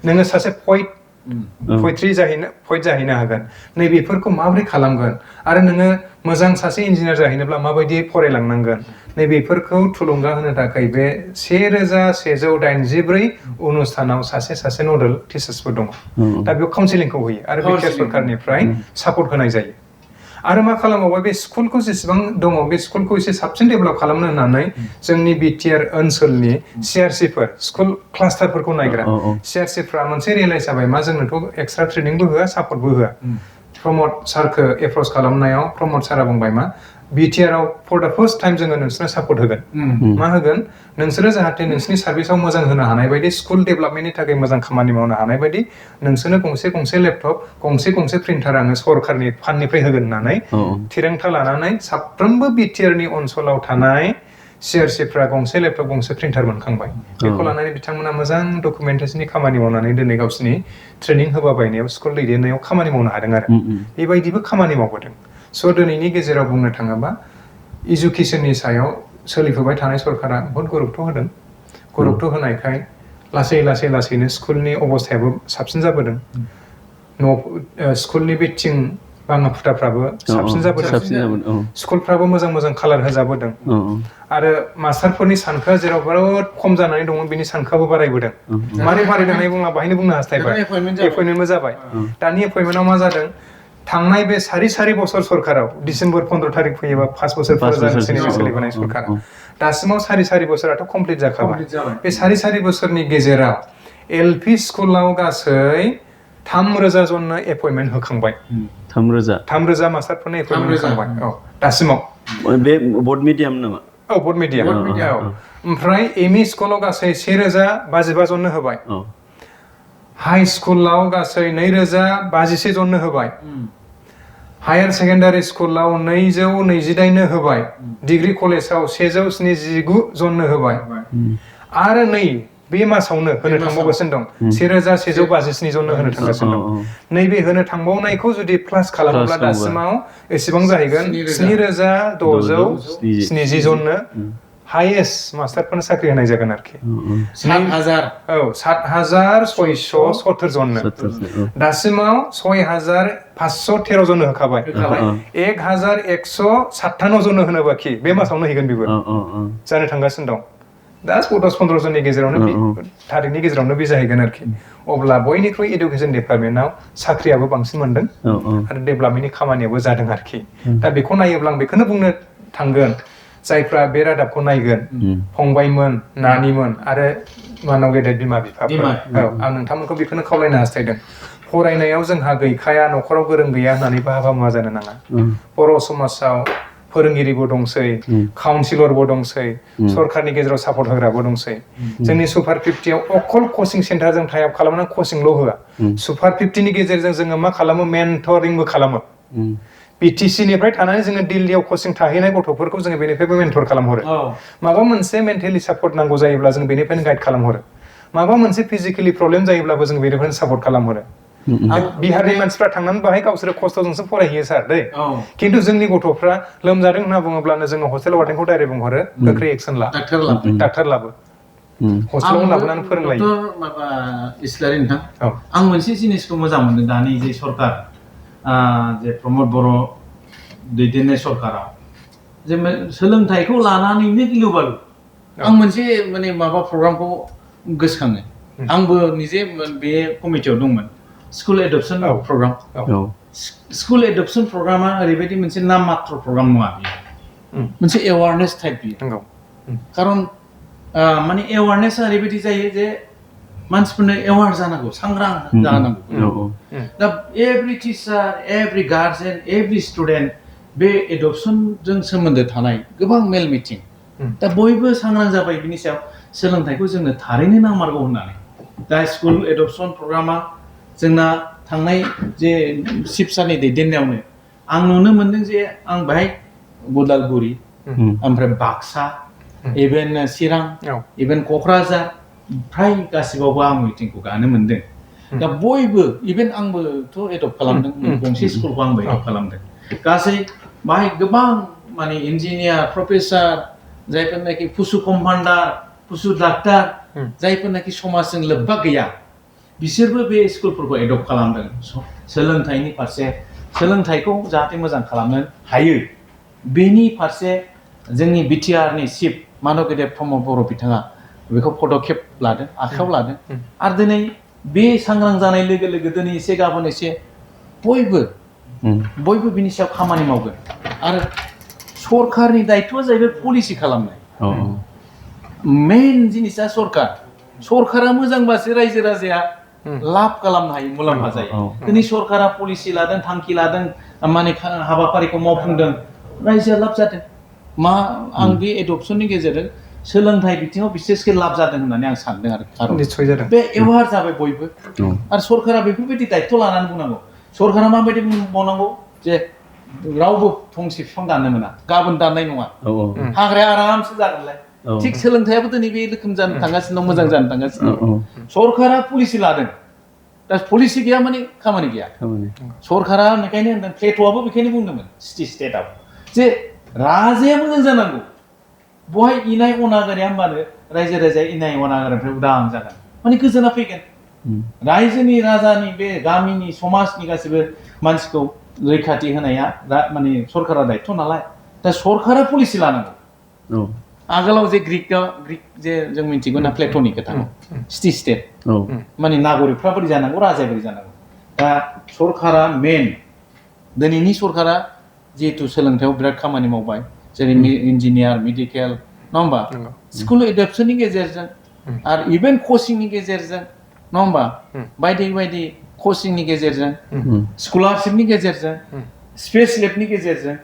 नोङो सासे पइट्रि जाहैनो हागोन नैबेफोरखौ माबोरै खालामगोन आरो नोङो मोजां सासे इन्जिनियार जाहैनोब्ला माबायदि फरायलांनांगोन नैबेफोरखौ थुलुंगा होनो थाखाय बे 1184 अनुस्थानाव सासे नोडेल टिचार्सफोर दङ दा बेयाव काउन्सिलिंखौ होयो आरो बिटिआर सरकारनिफ्राय सापर्ट होनाय जायो आरो मा खालामबावबाय बे स्कुलखौ जेसेबां दङ बे स्कुलखौ एसे साबसिन डेभेलप खालामनो होननानै जोंनि बिटिआर ओनसोलनि सिआरसिफोर स्कुल क्लास्टारफोरखौ नायग्रा सिआरसिफ्रा मोनसे रियेलाइज जाबाय मा जोंनोथ' एक्सट्रा ट्रेनिंबो होआ सापर्टबो होआ प्रमद सारखौ एप्रोच खालामनायाव प्रमद सारा बुंबाय मा बिटिआराव फर द फार्स्ट टाइम जोङो नोंसोरनो सापर्ट होगोन मा होगोन नोंसोरो जाहाथे नोंसोरनि सार्भिसाव मोजां होनो हानाय बायदि स्कुल डेभेलपमेन्टनि थाखाय मोजां खामानि मावनो हानाय बायदि नोंसोरनो गंसे लेपटप गंसे प्रिन्टार आङो सरकारनि फान्डनिफ्राय होगोन होननानै थिरांथा लानानै साफ्रोमबो बिटिआरनि ओनसोलाव थानाय सिआरसिफ्रा गंसे लेपटप गंसे प्रिन्टार मोनखांबाय बेखौ लानानै बिथांमोना मोजां डकुमेन्टेसननि खामानि मावनानै दिनै गावसिनि ट्रेनिं होबायनायाव स्कुल दैदेननायाव खामानि मावनो हादों आरो बेबायदिबो खामानि मावबोदों स' दिनैनि गेजेराव बुंनो थाङोबा इडुकेसननि सायाव सोलिफुबाय थानाय सरकारा बहुत गुरुत्व होदों गुरुत्व होनायखाय लासैनो स्कुलनि अबस्थायाबो साबसिन जाबोदों स्कुलनि बे थिं बाङा फुटाफ्राबो साबसिन जाबोदों स्कुलफ्राबो मोजां कालार होजाबोदों आरो मास्टारफोरनि सानखोआ जेराव बिराद खम जानानै दङ बिनि सानखोआबो बारायबोदों मारै बारायदों होननानै बुंब्ला बाहायनो बुंनो हास्थायबाय एपइन्टमेन्टबो जाबाय दानि एपइन्टमेन्टआव मा जादों थांनाय बे सारि बोसोर सरकाराव डिसेम्बर 15 तारिख फैयोबा 5 बोसोर फरायसालिनि सोलिबोनाय सरकारा दासिमाव सारि बोसोराथ' कमप्लिट जाखाबाय बे सारि बोसोरनि गेजेराव एलपि स्कुलाव गासै 3,000 जननो एपइन्टमेन्ट होखांबाय 3,000 मास्टारफोरनो एपइन्टमेन्ट होखांबाय औ दासिमाव बे बर्ड मिडियाम नामा औ बर्ड मिडियाम औ ओमफ्राय एमइ स्कुलाव गासै 1,055 जननो होबाय हाई स्कुलाव गासै 2,056 जननो होबाय हायार सेकेन्डारि स्कुलाव 228 नो होबाय डिग्री कलेजाव 179 जननो होबाय आरो नै बे मासावनो होनो थांबावगासिनो दं 1,157 जननो होनो थांगासिनो दं नैबे होनो थांबावनायखौ जुदि प्लास खालामोब्ला दासिमाव एसेबां जाहैगोन 7,670 जननो हाइएस्ट मास्टारफोरनो साख्रि होनाय जागोन आरोखि 7,000 औ 7,670 जननो दासिमाव 6,513 जननो होखाबाय 1,157 जननो होनो बाखि बे मासावनो हैगोन बेबो जानो थांगासिनो दं दा 10-15 जननि गेजेरावनो थारिखनि गेजेरावनो बे जाहैगोन आरोखि अब्ला बयनिख्रुइ एडुकेशन डिपार्टमेन्टआव साख्रियाबो बांसिन मोनदों आरो डेभेलपमेन्टनि खामानियाबो जादों आरोखि दा बेखौ नायोब्ला आं बेखौनो बुंनो थांगोन जायफ्रा बे रादाबखौ नायगोन फंबायमोन नानिमोन आरो मानाव गेदेर बिमा बिफाफोर औ आं नोंथांमोनखौ बेखौनो खावलायनो हास्थायदों फरायनायाव जोंहा गैखाया न'खराव गोरों गैया होननानै बाहाबा जानो नाङा बर' समाजाव फोरोंगिरिबो दंसै काउन्सिलरबो दंसै सरकारनि गेजेराव सापर्ट होग्राबो दंसै जोंनि सुपार 50 आव अकल कचिं सेन्टारजों टाइ आप खालामनानै कचिंल' होआ सुपार 50 नि गेजेरजों जोङो मा खालामो मेन्टरिंबो खालामो बिटिसि निफ्राय थानानै जोङो दिल्लीयाव कचिं थाहैनाय गथ'फोरखौ जोङो बेनिफ्रायबो मेन्टर खालामहरो माबा मोनसे मेन्टेलि सापर्ट नांगौ जायोब्ला जों बेनिफ्रायनो गाइड खालामहरो माबा मोनसे फिजिकेलि प्रब्लेम जायोब्लाबो जों बेनिफ्रायनो सापर्ट खालामहरो बिहारनि मानसिफ्रा थांनानै बाहाय गावसोर खस्थ'जोंसो फरायहैयो सार दै खिन्थु जोंनि गथ'फ्रा लोमजादों होनना बुङोब्लानो जोङो हस्टेल वार्डेनखौ डाइरेक्ट बुंहरो गोख्रै एक्सन ला डाक्टार लाबो हस्टेलाव लाबोनानै फोरोंलायो माबा इस्लारि नोंथां आं मोनसे जिनिसखौ मोजां मोनदों दानि जे सरकार जे प्रमद बर' दैदेननाय सरकाराव जे सोलोंथाइखौ लानानैनो गिलुबालु आं मोनसे माने माबा प्रग्रामखौ गोसोखाङो आंबो निजे बे कमिटियाव दंमोन school admission program school admission प्रग्रामा ओरैबायदि मोनसे नाम मात्र प्रग्राम नङा बेयो मोनसे एवारनेस टाइप बियो खारन माने एवारनेसआ ओरैबायदि जायो जे मानसिफोरनो एवार जानांगौ सांग्रां जानांगौ दा every teacher every guardian every student बे एडप्शनजों सोमोन्दो थानाय गोबां मेल मिटिं दा बयबो सांग्रां जाबाय बिनि सायाव सोलोंथाइखौ जोंनो थारैनो नांमारगौ होननानै दा स्कुल एडप्शन प्रग्रामा जोंना थांनाय जे चिफ सारनि दैदेननायावनो आं नुनो मोनदों जे आं बेहाय उदालगुरि ओमफ्राय बाक्सा इभेन चिरां इभेन क'क्राझार फ्राय गासिबावबो आं मिटिंखौ गानो मोनदों दा बयबो इभेन आंबोथ' एडप्ट खालामदों गंसे स्कुलखौ आंबो एडप्ट खालामदों गासै बाहाय गोबां माने इन्जिनियार प्रफेसार जायफोरनाखि पशु कम्पाउन्डार पशु डाक्टार जायफोरनाखि समाजजों लोब्बा गैया बिसोरबो बे स्कुलफोरखौ एडप्ट खालामदों सोलोंथाइनि फारसे सोलोंथाइखौ जाहाथे मोजां खालामनो हायो बेनि फारसे जोंनि बिटिआरनि चिफ मानब गेदेर प्रमद बर' बिथाङा बेखौ पदक्षेप लादों आखायाव लादों आरो दिनै बे सांग्रां जानाय लोगो लोगो दिनै एसे गाबोन एसे बयबो बिनि सायाव खामानि मावगोन आरो सरकारनि दायित्वआ जाहैबाय पलिसि खालामनाय मेइन जिनिसा सरकारा मोजांबासो रायजो राजाया लाब खालामनो हायो मुलाम्फा जायो दिनै सरकारा पलिसि लादों थांखि लादों माने हाबाफारिखौ मावफुंदों रायजोआ लाब जादों आं बे एडप्शननि गेजेरजों सोलोंथाइ बिथिङाव बिसेसके लाब जादों होननानै आं सानदों आरो निश्चय जादों बे एवार जाबाय बयबो आरो सरकारा बेफोरबायदि दायित्व लानानै बुंनांगौ सरकारा माबायदि मावनांगौ जे रावबो फांसे बिफां दाननो मोना गाबोन दाननाय नङा हाग्राया आरामसे जागोनलाय थिग सोलोंथाइयाबो दिनै बे रोखोम जानो थांगासिनो दं मोजां जानो थांगासिनो सरकारा पलिसि लादों दा पलिसि गैया माने खामानि गैया सरकारा बेखायनो होनदों प्लेट'आबो बेखायनो बुंदोंमोन स्टेटआव जे राजाया मोजां जानांगौ बहाय इनाय अनागारिया होमबानो रायजो राजाया इनाय अनागारिनिफ्राय उदां जागोन माने गोजोना फैगोन रायजोनि राजानि बे गामिनि समाजनि गासैबो मानसिखौ रैखाथि होनाया माने सरकारा दायित्व नालाय दा सरकारा पलिसि लानांगौ आगोलाव जे ग्रिक जे जों मिथिगौ ना प्लेट'नि खोथा सिटि स्टेट माने नागरिकफ्रा बोरै जानांगौ राजाया बोरै जानांगौ दा सरकारा मेन दिनैनि सरकारा जिहेतु सोलोंथायाव बिराद खामानि मावबाय जेरै इन्जिनियार मेडिकेल नङा होमबा स्कुल एडप्शननि गेजेरजों आरो इभेन कचिंनि गेजेरजों नङा होमबा बायदि बायदि कचिंनि गेजेरजों स्कलारशिपनि गेजेरजों स्पेस लेबनि गेजेरजों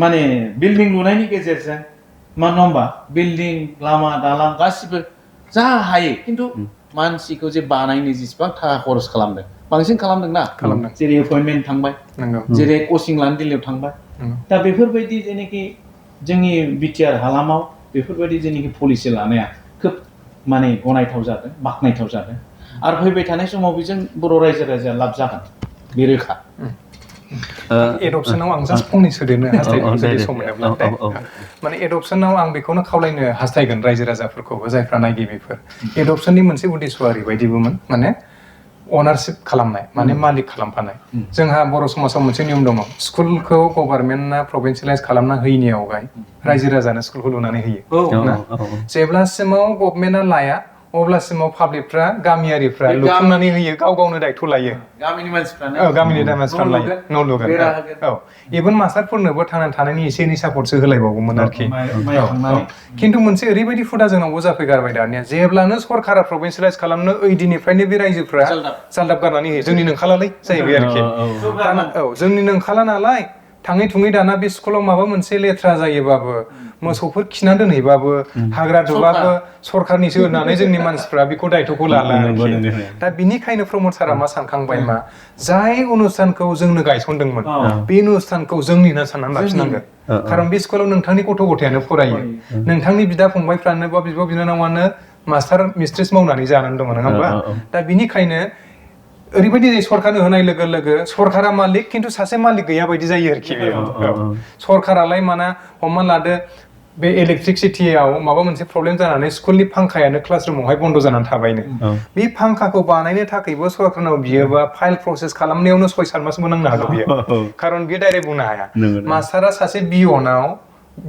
माने बिल्डिं लुनायनि गेजेरजों मा नङा होमबा बिल्डिं लामा दालां गासिबो जा हायो खिन्थु मानसिखौ जे बानायनो जेसेबां थाखा खरस खालामदों बांसिन खालामदोंना जेरै एपइन्टमेन्ट थांबाय जेरै कचिं लानो दिल्लीयाव थांबाय दा बेफोरबायदि जेनाखि जोंनि बिटिआर हालामाव बेफोरबायदि जेनाखि पलिसि लानाया खोब माने गनायथाव जादों बाख्नायथाव जादों आरो फैबाय थानाय समाव बेजों बर' रायजो राजाया लाब जागोन बे रोखा एडप्शनाव आं जास्ट फंनैसो देरनो हास्थायगोन जुदि सम मोनोब्ला माने एडप्शनाव आं बेखौनो खावलायनो हास्थायगोन रायजो राजाफोरखौबो जायफ्रा नायगिरिफोर एडप्शननि मोनसे उद्देश्यआ ओरैबायदिबोमोन माने अनारशिप खालामनाय माने मालिक खालामफानाय जोंहा बर' समाजाव मोनसे नियम दङ स्कुलखौ गभर्नमेन्टआ प्रभिन्सियेलाइज खालामना होयिनियावहाय रायजो राजानो स्कुलखौ लुनानै होयो जेब्लासिमाव गभर्नमेन्टआ लाया अब्लासिमाव पाब्लिकफ्रा गामियारिफ्रा लुफुंनानै होयो गाव गावनो दायथ' लायो गामिनि मानसिफ्रानो गामिनि मानसिफ्रा लायो न' लुगोन औ इभेन मास्टारफोरनोबो थांनानै थानायनि एसे एनै सापर्टसो होलायबावोमोन आरोखि खिन्थु मोनसे ओरैबायदि हुदा जोंनावबो जाफैगारबाय दानिया जेब्लानो सरकारा प्रभिन्सियेलाइज खालामनो ओइदिनिफ्रायनो बे रायजोफ्रा जालदाब गारनानै होयो जोंनि नोंखालालै जाहैबाय आरोखि औ जोंनि नोंखाला नालाय थाङै थुङै दाना बे स्कुलाव माबा मोनसे लेथ्रा जायोबाबो मोसौफोर खिना दोनहैबाबो हाग्रा दुबाबो सरखारनिसो होननानै जोंनि मानसिफ्रा बेखौ दायथ'खौ लाला दा बिनिखायनो प्रमद सारा मा सानखांबाय मा जाय अनुष्ठानखौ जोंनो गायसनदोंमोन बे अनुष्ठानखौ जोंनि होनना साननानै लाखिनांगोन खारन बे स्कुलाव नोंथांनि गथ' गथायानो फरायो नोंथांनि बिदा फंबायफ्रानो बा बिब' बिनानावानो मास्टार मिस्ट्रेस मावनानै जानानै दङ नङा होमबा दा बिनिखायनो ओरैबायदि सरकारनो होनाय लोगो लोगो सरकारा मालिक खिन्थु सासे मालिक गैया बायदि जायो आरोखि सरकारालाय माना हमना लादो बे इलेक्ट्रिसिटियाव माबा मोनसे प्रब्लेम जानानै स्कुलनि फांखायानो क्लासरुमावहाय बन्द' जानानै थाबायनो बे फांखाखौ बानायनो थाखायबो सरकारनाव बियोबा फाइल प्रसेस खालामनायावनो 6-7 मासबो नांनो हागौ बियो खारन बियो डाइरेक्ट बुंनो हाया मास्टारा सासे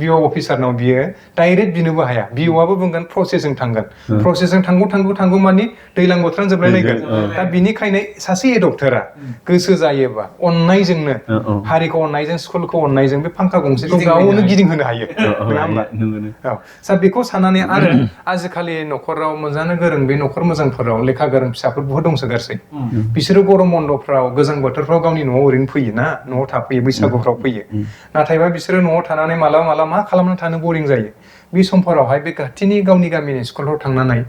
बिअ अफिसारनाव बियो डाइरेक्ट बिनोबो हाया बिअआबो बुंगोन प्रसेसजों थांगौ मानि दैलां बोथोरानो जोबलायलायगोन दा बिनिखायनो सासे एडप्टरा गोसो जायोबा अननायजोंनो हारिखौ अननायजों स्कुलखौ अननायजों बे फांखा गंसेखौ गावनो गिदिंहोनो हायो नङा होमबा औ सा बेखौ साननानै आरो आजिखालि न'खराव मोजांनो गोरों बे न'खर मोजांफोराव लेखा गोरों फिसाफोर बुहुद दंसोगारसै बिसोरो गरम बन्दफ्राव गोजां बोथोरफ्राव गावनि न'आव ओरैनो फैयो ना न'आव थाफैयो बैसागुफ्राव फैयो नाथायबा बिसोरो न'आव थानानै मालाबा मा खालामनानै थानो बरिं जायो बे समफोरावहाय बे खाथिनि गावनि गामिनि स्कुलफ्राव थांनानै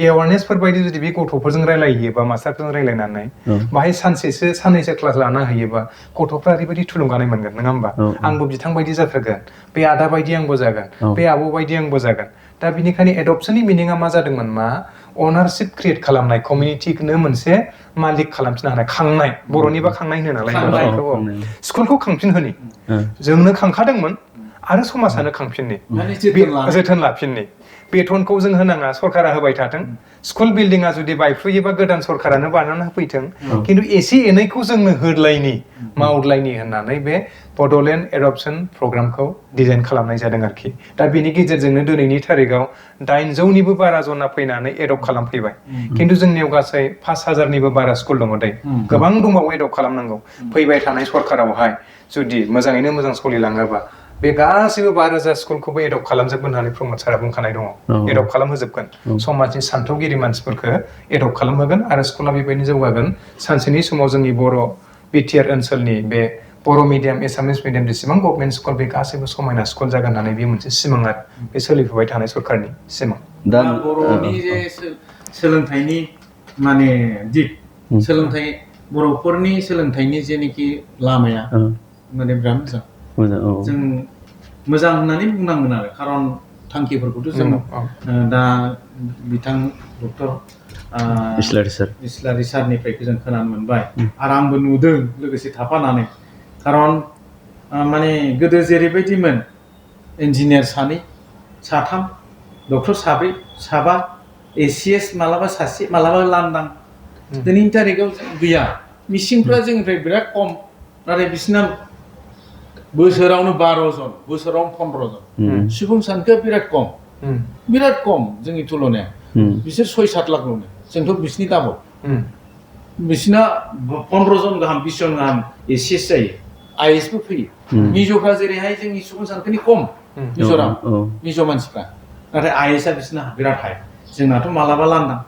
एवारनेसफोर बायदि जुदि बे गथ'फोरजों रायलायहैयोबा मास्टारफोरजों रायलायनानै बाहाय साननैसो क्लास लाना होयोबा गथ'फ्रा ओरैबायदि थुलुंगानाय मोनगोन नङा होमबा आंबो बिथां बायदि जाथारगोन बे आदा बायदि आंबो जागोन बे आब' बायदि आंबो जागोन दा बिनिखायनो एडप्शननि मिनिङा मा जादोंमोन मा अनारशिप क्रिएट खालामनाय कमिउनिटिखौनो मोनसे मालिक खालामफिननो हानाय खांनाय बर'निबा खांनाय होनो नालाय स्कुलखौ खांफिन होनि जोंनो खांखादोंमोन आरो समाजानो खांफिननि जोथोन लाफिननि बेथनखौ जों होनाङा सरकारा होबाय थाथों स्कुल बिल्डिंआ जुदि बायफ्रुयोबा गोदान सरकारानो बानायना होफैथों खिन्थु एसे एनैखौ जोंनो होदलायनि मावदलायनि होननानै बे बड'लेण्ड एडप्शन प्रग्रामखौ डिजाइन खालामनाय जादों आरोखि दा बेनि गेजेरजोंनो दिनैनि थारिखआव 900निबो बारा जना फैनानै एडप्ट खालामफैबाय खिन्थु जोंनियाव गासै 5000निबो बारा स्कुल दङ दै गोबां दंबावो एडप्ट खालामनांगौ फैबाय थानाय सरकारावहाय जुदि मोजाङैनो मोजां सोलिलाङोबा बे गासैबो 5000 स्कुलखौबो एडप्ट खालामजोबगोन होननानै प्रमद सारा बुंखानाय दङ एडप्ट खालामहोजोबगोन समाजनि सानथौगिरि मानसिफोरखौ एडप्ट खालामहोगोन आरो स्कुला बेबायदिनो जौगागोन सानसेनि समाव जोंनि बर' बिटिआर ओनसोलनि बे बर' मिडियाम एसामिस मिडियाम जेसेबां गभर्नमेन्ट स्कुल बे गासैबो समायना स्कुल जागोन होननानै बे मोनसे सिमां आरो बे सोलिफुबाय थानाय सरकारनि सिमां दा बर'नि जे सोलोंथाइनि माने दिग सोलोंथाइ बर'फोरनि सोलोंथाइनि जेनाखि लामाया माने बिराद मोजां जों मोजां होननानै बुंनांगोन आरो खारन थांखिफोरखौथ' जों दा बिथां डक्टर इस्लारि सारनिफ्राय जों खोनानो मोनबाय आरो आंबो नुदों लोगोसे थाफानानै खारन माने गोदो जेरैबायदिमोन इन्जिनियार 2 3 डक्टर 7 7 एसिएस मालाबा सासे मालाबा लांदां दिनैनि तारिखाव गैया मिसिंफ्रा जोंनिफ्राय बिराद खम नाथाय बिसिना बोसोरावनो 12 जन बोसोरावनो 15 जन सुबुं सानखोआ बिराद खम जोंनि तुलनायाव बिसोर 6-7 लाखल'नो जोंथ' बिसिनि दाबाव बिसिना 15 जन गाहाम 20 जन गाहाम एसिएस जायो आइएसबो फैयो मिज'फ्रा जेरैहाय जोंनि सुबुं सानखोनि खम मिज'राम मिज' मानसिफ्रा नाथाय आइएसआ बिसोरना बिराद हाय जोंनाथ' मालाबा लांदां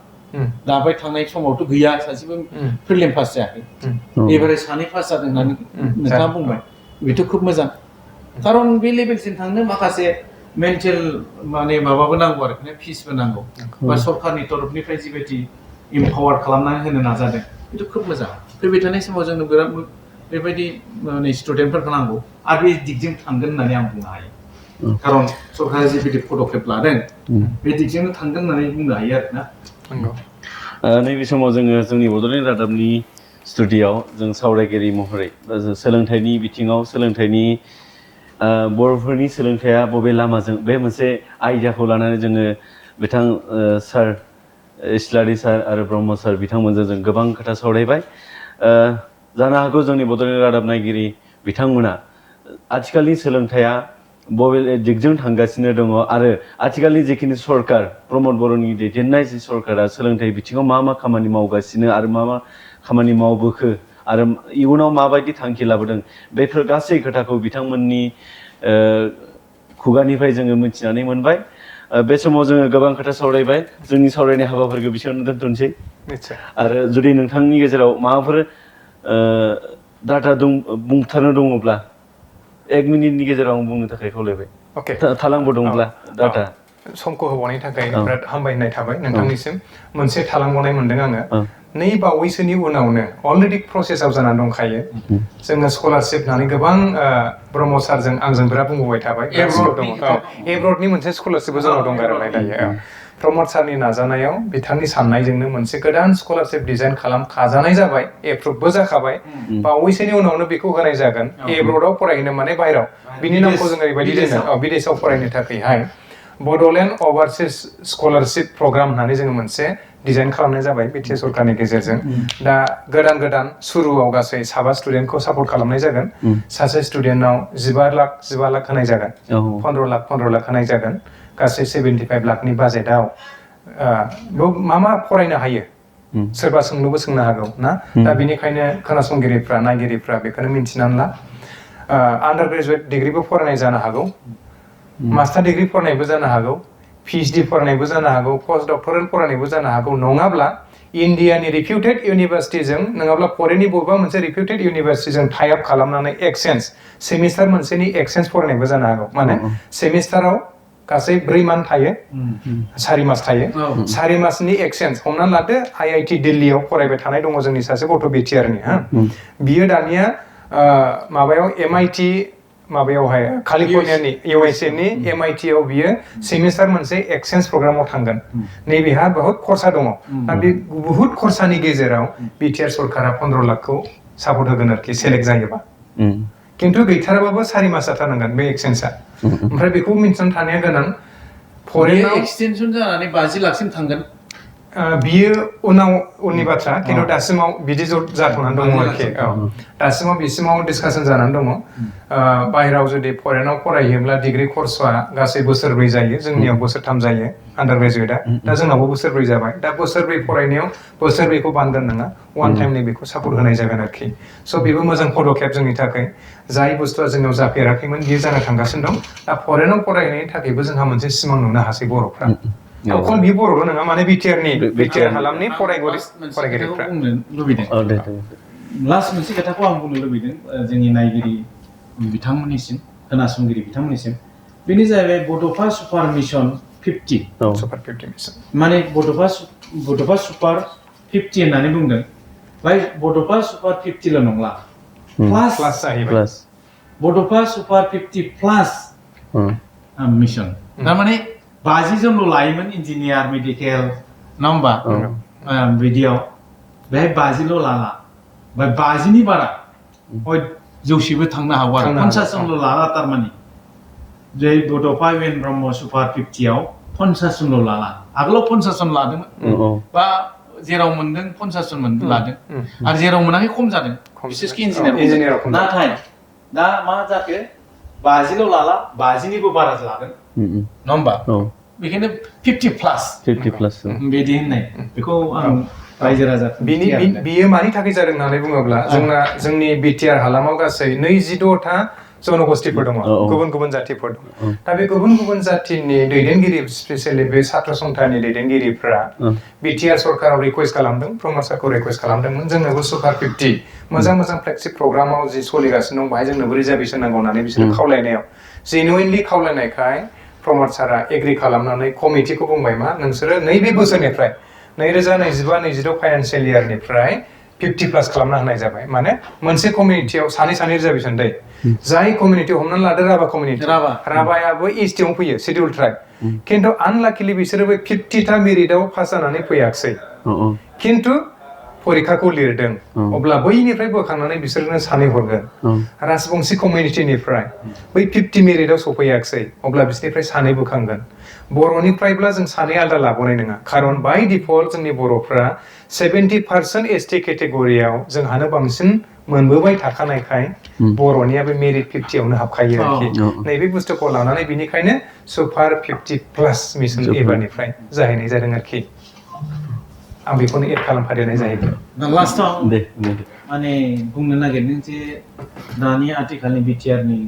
दा ओमफ्राय थांनाय समावथ' गैया सासेबो प्रिलिम पास जायाखै एबारे सानै पास जादों होननानै नोंथाङा बुंबाय बेथ' खोब मोजां खारन बे लेभेलसिम थांनो माखासे मेन्टेल माने माबाबो नांगौ आरो फिसबो नांगौ बा सरकारनि तरफनिफ्राय जिबायदि इम्पावार खालामनानै होनो नाजादों बेथ' खोब मोजां फैबाय थानाय समाव जोंनो बिराद बेबायदि माने स्टुडेन्टफोरखौ नांगौ आरो बे दिगजों थांगोन होननानै आं बुंनो हायो खारन सरकारा जिबायदि पदक्षेप लादों बे दिगजोंनो थांगोन होननानै बुंनो हायो आरोना नैबे समाव जोङो जोंनि बड'लेण्ड रादाबनि स्टुडिय'आव जों सावरायगिरि महरै सोलोंथाइनि बिथिङाव सोलोंथाइनि बर'फोरनि सोलोंथाइया बबे लामाजों बे मोनसे आयदाखौ लानानै जोङो बिथां सार इस्लारि सार आरो ब्रह्म सार बिथांमोनजों जों गोबां खोथा सावरायबाय जानो हागौ जोंनि बड'लेण्ड रादाब नायगिरि बिथांमोना आथिखालनि सोलोंथाइया बबे दिगजों थांगासिनो दङ आरो आथिखालनि जिखिनि सरकार प्रमद बर'नि दैदेननाय जि सरकारा सोलोंथाइ बिथिङाव मा खामानि मावगासिनो आरो मा खामानि मावबोखो आरो इयुनाव माबायदि थांखि लाबोदों बेफोर गासै खोथाखौ बिथांमोननि खुगानिफ्राय जोङो मिथिनानै मोनबाय बे समाव जोङो गोबां खोथा सावरायबाय जोंनि सावरायनाय हाबाफारिखौ बिसोरावनो दोनथ'नोसै आरो जुदि नोंथांनि गेजेराव माबाफोर डाटा बुंथारनो दङब्ला 1 मिनिटनि गेजेराव आं बुंनो थाखाय खावलायबाय थालांबोदोंब्ला डाटा समखौ होबावनायनि थाखाय बिराद हामबायनाय थाबाय नोंथांनिसिम मोनसे थालांबावनाय मोनदों आङो नै बावैसोनि उनावनो अलरेडि प्रसेसआव जानानै दंखायो जोङो स्कलारशिप होननानै गोबां ब्रह्म सारजों आंजों बिराद बुंबोबाय थाबाय एब्रडनि मोनसे स्कलारशिपबो जोंनाव दं आरो दायो प्रमद सारनि नाजानायाव बिथांनि साननायजोंनो मोनसे गोदान स्कलारशिप डिजाइन खालामखाजानाय जाबाय एप्रुभबो जाखाबाय बावैसोनि उनावनो बेखौ होनाय जागोन एब्रडआव फरायहैनो माने बाहेराव बिनि नामखौ जों ओरैबायदि दोनो बिदेशआव फरायनो थाखायहाय बड'लेण्ड अभारसिस स्कलारशिप प्रग्राम होननानै जोङो मोनसे डिजाइन खालामनाय जाबाय बिटिआर सरकारनि गेजेरजों दा गोदान सुरुआव गासै 7 स्टुडेन्टखौ सापर्ट खालामनाय जागोन सासे स्टुडेन्टनाव 15 लाख होनाय जागोन 15 लाख होनाय जागोन गासै 75 लाखनि बाजेटआव मा फरायनो हायो सोरबा सोंनोबो सोंनो हागौ ना दा बेनिखायनो खोनासंगिरिफ्रा नायगिरिफ्रा बेखौनो मिन्थिनानै ला आन्डार ग्रेजुवेट डिग्रिबो फरायनाय जानो हागौ मास्टार डिग्री फरायनायबो जानो हागौ पिएइचडि फरायनायबो जानो हागौ पोस्ट डक्टरेल फरायनायबो जानो हागौ नङाब्ला इन्डियानि रिपिउटेड इउनिभार्सिटिजों नङाब्ला फरेननि बबेबा मोनसे रिपिउटेड इउनिभार्सिटिजों टाइ आप खालामनानै एक्सचेन्ज सेमिस्टार मोनसेनि एक्सचेन्ज फरायनायबो जानो हागौ माने सेमिस्टाराव गासै 4 मान्थ थायो 4 मास थायो 4 मासनि एक्सचेन्ज हमनानै लादो आईआईटी दिल्लीयाव फरायबाय थानाय दङ जोंनि सासे गथ' बिटिआरनि बियो दानिया माबायाव एमआईटी माबायावहाय केलिफर्नियानि इउएसए नि एमआईटी आव बियो सेमिस्टार मोनसे एक्सचेन्ज प्रग्रामाव थांगोन नैबेहा बहुत खरसा दङ दा बे बहुत खरसानि गेजेराव बिटिआर सरकारा 15 लाखखौ सापर्ट होगोन आरोखि सेलेक्ट जायोबा किन्तु गैथाराबाबो 4 मास जाथारनांगोन बे एक्सचेन्जआ ओमफ्राय बेखौ मिन्थिनानै थानाया गोनां फरेनाव एक्सटेनसन जानानै 50 लाखसिम थांगोन बियो उननि बाथ्रा किन्तु दासिमाव बिदि जाथ'नानै दङ आरोखि दासिमाव बिसिमाव डिसकासन जानानै दङ बाहेराव जुदि फरेनाव फरायहैयोब्ला डिग्री कर्सआ गासै बोसोरब्रै जायो जोंनियाव बोसोरथाम जायो आन्डार ग्रेजुवेटआ दा जोंनावबो बोसोरब्रै जाबाय दा बोसोरब्रै फरायनायाव बोसोरब्रैखौ बानगोन नङा वान टाइमनि बेखौ सापर्ट होनाय जागोन आरोखि स' बेबो मोजां पदक्षेप जोंनि थाखाय जाय बुस्थुआ जोंनाव जाफेराखैमोन बियो जानो थांगासिनो दं दा फरेनाव फरायनायनि थाखायबो जोंहा मोनसे सिमां नुनो हासै बर'फ्रा अकल बि बर'ल' नङा माने बिटिआर हालामनि फरायगिरिफ्रा बुंनो लुबैदों लास्ट मोनसे खोथाखौ आं बुंनो लुबैदों जोंनि नायगिरि बिथांमोननिसिम खोनासंगिरि बिथांमोननिसिम बेनो जाहैबाय बड'फा सुपार मिशन 50 सुपार 50 मिशन माने बड'फा सुपार 50 होननानै बुंदों बाय बड'फा सुपार 50 ल' नंला प्लास जाहैबाय बड'फा सुपार 50 प्लास मिशन थारमाने 50 जनल' लायोमोन इन्जिनियार मेडिकेल नङा होमबा बिदियाव बेहाय 50ल' लाला ओमफ्राय 50नि बारा जौसेबो थांनो हागौ आरो 50 जनल' लाला थारमाने जे बड'फा इउएन ब्रह्म सुपार 50 आव 50 जनल' लाला आगोलाव 50 जन लादोंमोन बा जेराव मोनदों 50 जन लादों आरो जेराव मोनाखै खम जादों बिसेसखि इन्जिनियार नाथाय दा मा जाखो 50ल' लाला 50निबो बारा लागोन नङा होमबा बेखायनो 50 प्लास बिदि होननाय बेखौ आं रायजो राजा बियो मानि थाखाय जादों होननानै बुङोब्ला जोंनि बिटिआर हालामाव गासै 26टा जनगोष्ठीफोर दङ गुबुन गुबुन जातिफोर दं दा बे गुबुन गुबुन जातिनि दैदेनगिरि स्पेसियेलि बे छात्र संघानि दैदेनगिरिफ्रा बिटिआर सरकाराव रिक्वेस्ट खालामदों प्रमद सारखौ रिक्वेस्ट खालामदोंमोन जोंनोबो सुपार 50 मोजां मोजां फ्लेगशिप प्रग्रामाव जि सोलिगासिनो दं बाहाय जोंनोबो रिजार्भेसन नांगौ होननानै बिसोर खावलायनायाव जेनुइनलि खावलायनायखाय प्रमद सारा एग्रि खालामनानै कमिटिखौ बुंबाय मा नोंसोरो नैबे बोसोरनिफ्राय 2025-26 फाइनान्सियेल इयारनिफ्राय 50 प्लास खालामना होनाय जाबाय माने मोनसे कमिउनिटियाव सानै रिजार्भेसन दै जाय कमिउनिटि हमनानै लादो राभा कमिउनिटि राभायाबो ईस्टआव फैयो शेड्यूल ट्राइब किन्तु आनलाकिलि बिसोरो बे 50टा मेरिटआव पास जानानै फैयाखै किन्तु परिखाखौ लिरदों अब्ला बैनिफ्राय बोखांनानै बिसोरनो सानै हरगोन राजबंशी कमिउनिटिनिफ्राय बै 50 मेरिटआव सफैयाखै अब्ला बिसोरनिफ्राय सानै बोखांगोन बर'निफ्रायब्ला जों सानै आलदा लाबोनाय नङा खारन बाय डिफल्ट जोंनि बर'फ्रा 70% एसटी केटेगरियाव जोंहानो बांसिन मोनबोबाय थाखानायखाय बर'निया बे मेरिट 50आवनो हाबखायो आरोखि नैबे बुस्थुखौ लानानै बिनिखायनो सुपार 50 प्लास मिशन एबारनिफ्राय जाहैनाय जादों आरोखि आं बेखौनो एड खालामफादेरनाय जाहैबाय लास्टआव माने बुंनो नागिरदों जे दानि आथिखालनि बिटिआरनि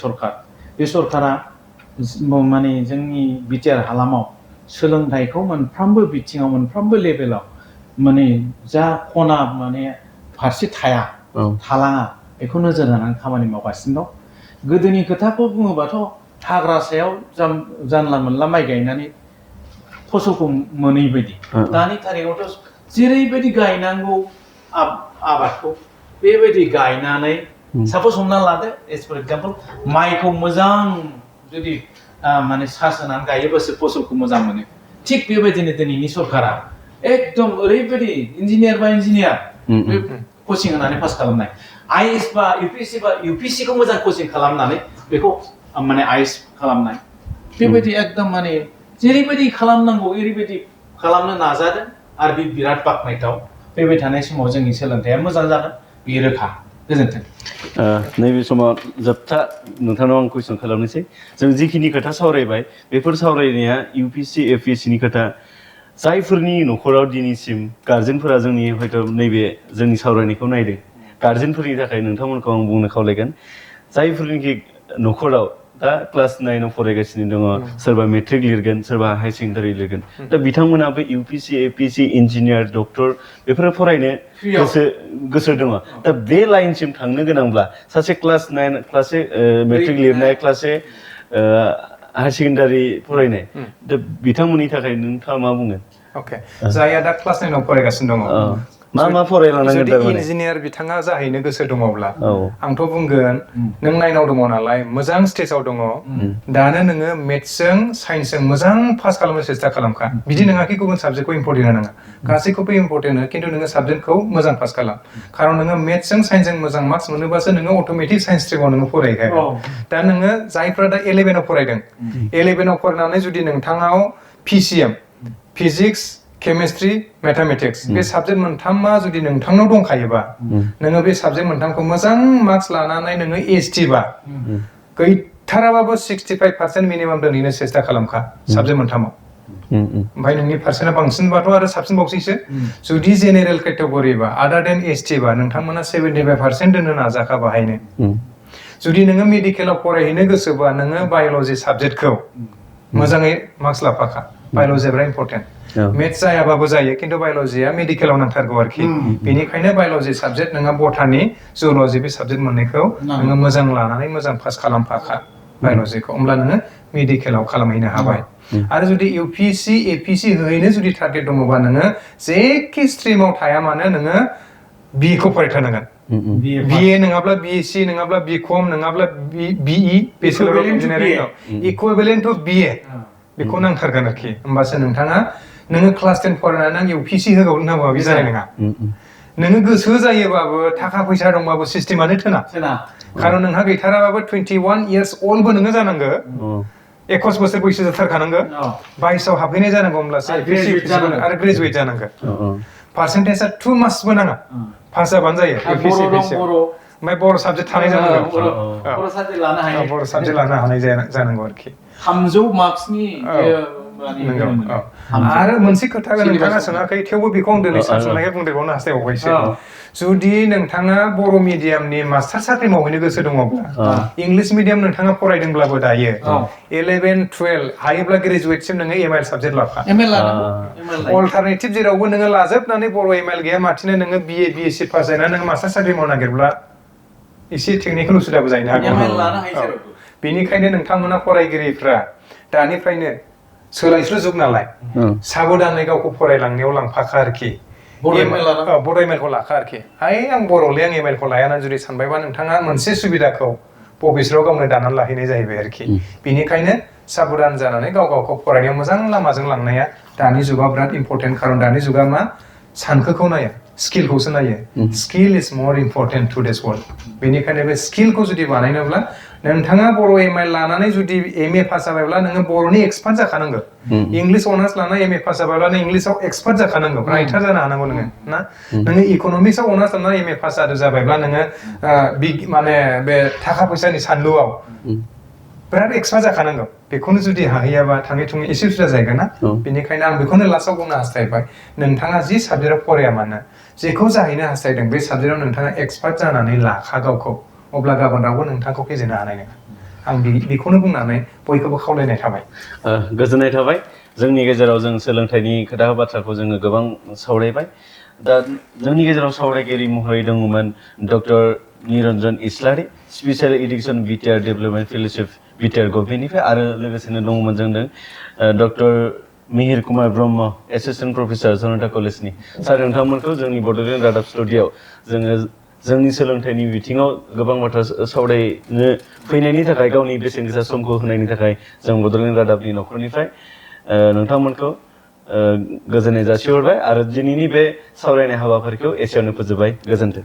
सरकार बे सरकारा माने जोंनि बिटिआर हालामाव सोलोंथाइखौ मोनफ्रोमबो बिथिङाव मोनफ्रोमबो लेभेलाव माने जा खना माने फारसे थालाङा बेखौ नोजोर होनानै खामानि मावगासिनो दं गोदोनि खोथाखौ बुङोबाथ' हाग्रा सायाव जानला मोनला माइ गायनानै फसलखौ मोनै बायदि दानि थारिखआवथ' जेरैबायदि गायनांगौ आबादखौ बेबायदि गायनानै सापस हमना लादो एज फर एग्जाम्पल माइखौ मोजां जुदि माने सास होनानै गायोबासो फसलखौ मोजां मोनो थिग बेबायदिनो दिनैनि सरकारा एकदम ओरैबायदि इन्जिनियार बा इन्जिनियार कचिं होनानै पास खालामनाय आइएस बा इउपिएससिखौ मोजां कचिं खालामनानै बेखौ माने आइएस खालामनाय बेबायदि एकदम माने जेरैबायदि खालामनांगौ ओरैबायदि खालामनो नाजादों आरो बे बिराद बाख्नायथाव फैबाय थानाय समाव जोंनि सोलोंथाइया मोजां जागोन बे रोखा गोजोन्थों नैबे समाव जोबथा नोंथांनाव आं कुइसन खालामनोसै जों जिखिनि खोथा सावरायबाय बेफोर सावरायनाया इउपिएससि एपिएससिनि खोथा जायफोरनि न'खराव दिनैसिम गार्जेनफोरा जोंनि हयथ' नैबे जोंनि सावरायनायखौ नायदों गार्जेनफोरनि थाखाय नोंथांमोनखौ आं बुंनो खावलायगोन जायफोरनिखि न'खराव दा क्लास 9आव फरायगासिनो दङ सोरबा मेट्रिक लिरगोन सोरबा हायार सेकेन्डारि लिरगोन दा बिथांमोनाबो इउपिएससि एपिएससि इन्जिनियार डक्टर बेफोरो फरायनो गोसो दङ दा बे लाइनसिम थांनो गोनांब्ला सासे क्लास 9 क्लासे मेट्रिक लिरनाय क्लासे हायार सेकेन्डारि फरायनाय दा बिथांमोननि थाखाय नोंथाङा मा बुङो अके जायहा दा क्लास 9आव फरायगासिनो दङ मा फरायलांनांगोन जुदि इन्जिनियार बिथाङा जाहैनो गोसो दङब्ला आंथ' बुंगोन नों 9आव दङ नालाय मोजां स्टेजाव दङ दानो नोङो मेथ्सजों साइन्सजों मोजां पास खालामनो सेस्था खालामखा बिदि नङाखि गुबुन साबजेक्टखौ इम्परटेन्ट होनाङा गासैखौबो इम्परटेन्ट हो खिन्थु नोङो साबजेक्टखौ मोजां पास खालाम खारन नोङो मेथ्सजों साइन्सजों मोजां मार्क्स मोनोबासो नोङो अट'मेटिक साइन्स स्ट्रिमाव नोङो फरायगोन दा नोङो जायफ्रा दा 11आव फरायदों 11आव फरायनानै जुदि नोंथाङाव पिसिएम फिजिक्स केमिस्ट्रि मेथामेटिक्स बे साबजेक्ट मोनथामा जुदि नोंथांनाव दंखायोबा नोङो बे साबजेक्ट मोनथामखौ मोजां मार्क्स लानानै नोङो एसटि बा गैथाराबाबो 65% मिनिमाम दोनहैनो सेस्था खालामखा साबजेक्ट मोनथामाव ओमफ्राय नोंनि पार्सेन्टआ बांसिनबाथ' आरो साबसिन बावसैसो जुदि जेनेरेल केटेगरिबा आदार देन एसटि बा नोंथांमोना 75% दोननो नाजाखा बाहायनो जुदि नोङो मेडिकेलाव फरायहैनो गोसोबा नोङो बाय'लजि साबजेक्टखौ मोजाङै मार्क्स लाफाखा बाय'लजिया बिराद इम्परटेन्ट मेथ्स जायाबाबो जायो खिन्थु बाय'लजिया मेडिकेलाव नांथारगौ आरोखि बेनिखायनो बाय'लजि साबजेक्ट नोङो बटानि जुल'जि बे साबजेक्ट मोननैखौ नोङो मोजां लानानै मोजां पास खालामफाखा बाय'लजिखौ होमब्ला नोङो मेडिकेलाव खालामहैनो हाबाय आरो जुदि इउपिएससि एपिएससि होहैनो जुदि टारगेट दङबा नोङो जेखि स्ट्रिमाव थाया मानो नोङो बिखौ फरायथारनांगोन बिए नङाब्ला बिएससि नङाब्ला बिकम नङाब्ला बिइ बेचेलर अफ इन्जिनियारिं इकुइभेलेन्ट टु बिए बेखौ नांथारगोन आरोखि होमबासो नोंथाङा नोङो क्लास 10 फरायनानै आं इउपिएससि होगौ होननांगौ बे जानाय नङा नोङो गोसो जायोबाबो थाखा फैसा दंबाबो सिस्टेमानो थोना खारन नोंहा गैथाराबाबो 21 इयार्स अल्डबो नोङो जानांगो 21 बोसोर बैसो जाथारखानांगो 22आव हाबहैनाय जानांगौ होमब्लासो एपिएससि आरो ग्रेजुवेट जानांगो पार्सेन्टेजआ 2 मार्क्सबो नाङा पास जाबानो जायो एपिएससि ओमफ्राय बर' साबजेक्ट थानाय जानांगौ बर' साबजेक्ट लानो हायो बर' साबजेक्ट लानो हानाय जानांगौ आरोखि 300 मार्क्सनि नंगौ आरो मोनसे खोथा नोंथाङा सोङाखै थेवबो बेखौ आं दिनै सानस'नायखाय बुंदेरबावनो हास्थायबावबायसो जुदि नोंथाङा बर' मिडियामनि मास्टार साख्रि मावहैनो गोसो दङब्ला इंलिश मिडियाम नोंथाङा फरायदोंब्लाबो दायो 11, 12 हायोब्ला ग्रेजुवेटसिम नोङो एमआइएल साबजेक्ट लाफा अल्टारनेटिभ जेरावबो नोङो लाजोबनानै बर' एमआइएल गैया माथिनो नोङो बिए बिएससि पास जानानै नोङो मास्टार साख्रि मावनो नागिरब्ला एसे टेकनिकेल उसुबिदाबो जानो हागौ बेनिखायनो नोंथांमोना फरायगिरिफ्रा दानिफ्रायनो सोलायस्लु जुग नालाय साबधानै गावखौ फरायलांनायाव लांफाखा आरोखि बर' एमआइएलखौ लाखा आरोखि आं बर'ले आं एमआइएलखौ लायाना जुदि सानबायबा नोंथाङा मोनसे सुबिदाखौ बबेसोराव गावनो दानानै लाहैनाय जाहैबाय आरोखि बेनिखायनो साबधान जानानै गावखौ फरायनायाव मोजां लामाजों लांनाया दानि जुगाव बिराद इम्पर्टेन्ट खारन दानि जुगा मा सानखोखौ नाया स्किलखौसो नायो स्किल इज मर इम्पर्टेन्ट टु दिस वर्ल्ड बेनिखायनो बे स्किलखौ जुदि बानायनोब्ला नोंथाङा बर' एमआइएल लानानै जुदि एमए पास जाबायब्ला नोङो बर'नि एक्सपार्ट जाखानांगौ इंलिश अनार्स लानानै एमए पास जाबायब्ला नों इंलिशाव एक्सपार्ट जाखानांगौ राइटार जानो हानांगौ नोङो ना नोङो इक'नमिक्सआव अनार्स लानानै एमए पास जाबायब्ला नोङो माने बे थाखा फैसानि सानलुआव बिराद एक्सपार्ट जाखानांगौ बेखौनो जुदि हाहैयाबा थाङै थुङै एसे उसुबिदा जाहैगोन ना बेनिखायनो आं बेखौनो लास्टआव बुंनो हास्थायबाय नोंथाङा जि साबजेक्टआव फराया मानो जेखौ जाहैनो हास्थायदों बे साबजेक्टआव नोंथाङा एक्सपार्ट जानानै लाखा गावखौ अब्ला गाबोन रावबो नोंथांखौ फेजेननो हानाय नङा आं बेखौनो बुंनानै बयखौबो खावलायनाय थाबाय गोजोननाय थाबाय जोंनि गेजेराव जों सोलोंथाइनि खोथा बाथ्राखौ जोङो गोबां सावरायबाय दा जोंनि गेजेराव सावरायगिरि महरै दङमोन doctor Niranjan Islary special education BTR development fellowship BTR गभर्नमेन्टनिफ्राय आरो लोगोसेनो दङमोन जोंजों doctor Mihir Kumar Brahma assistant professor Janata कलेजनि सार नोंथांमोनखौ जोंनि बड'लेण्ड रादाब स्टुडिय'आव जोङो जोंनि सोलोंथाइनि बिथिङाव गोबां बाथ्रा सावरायनो फैनायनि थाखाय गावनि बेसेन गोसा समखौ होनायनि थाखाय जों बड'लेण्ड रादाबनि न'खरनिफ्राय नोंथांमोनखौ गोजोननाय जासिहरबाय आरो दिनैनि बे सावरायनाय हाबाफारिखौ एसेयावनो फोजोबबाय गोजोन्थों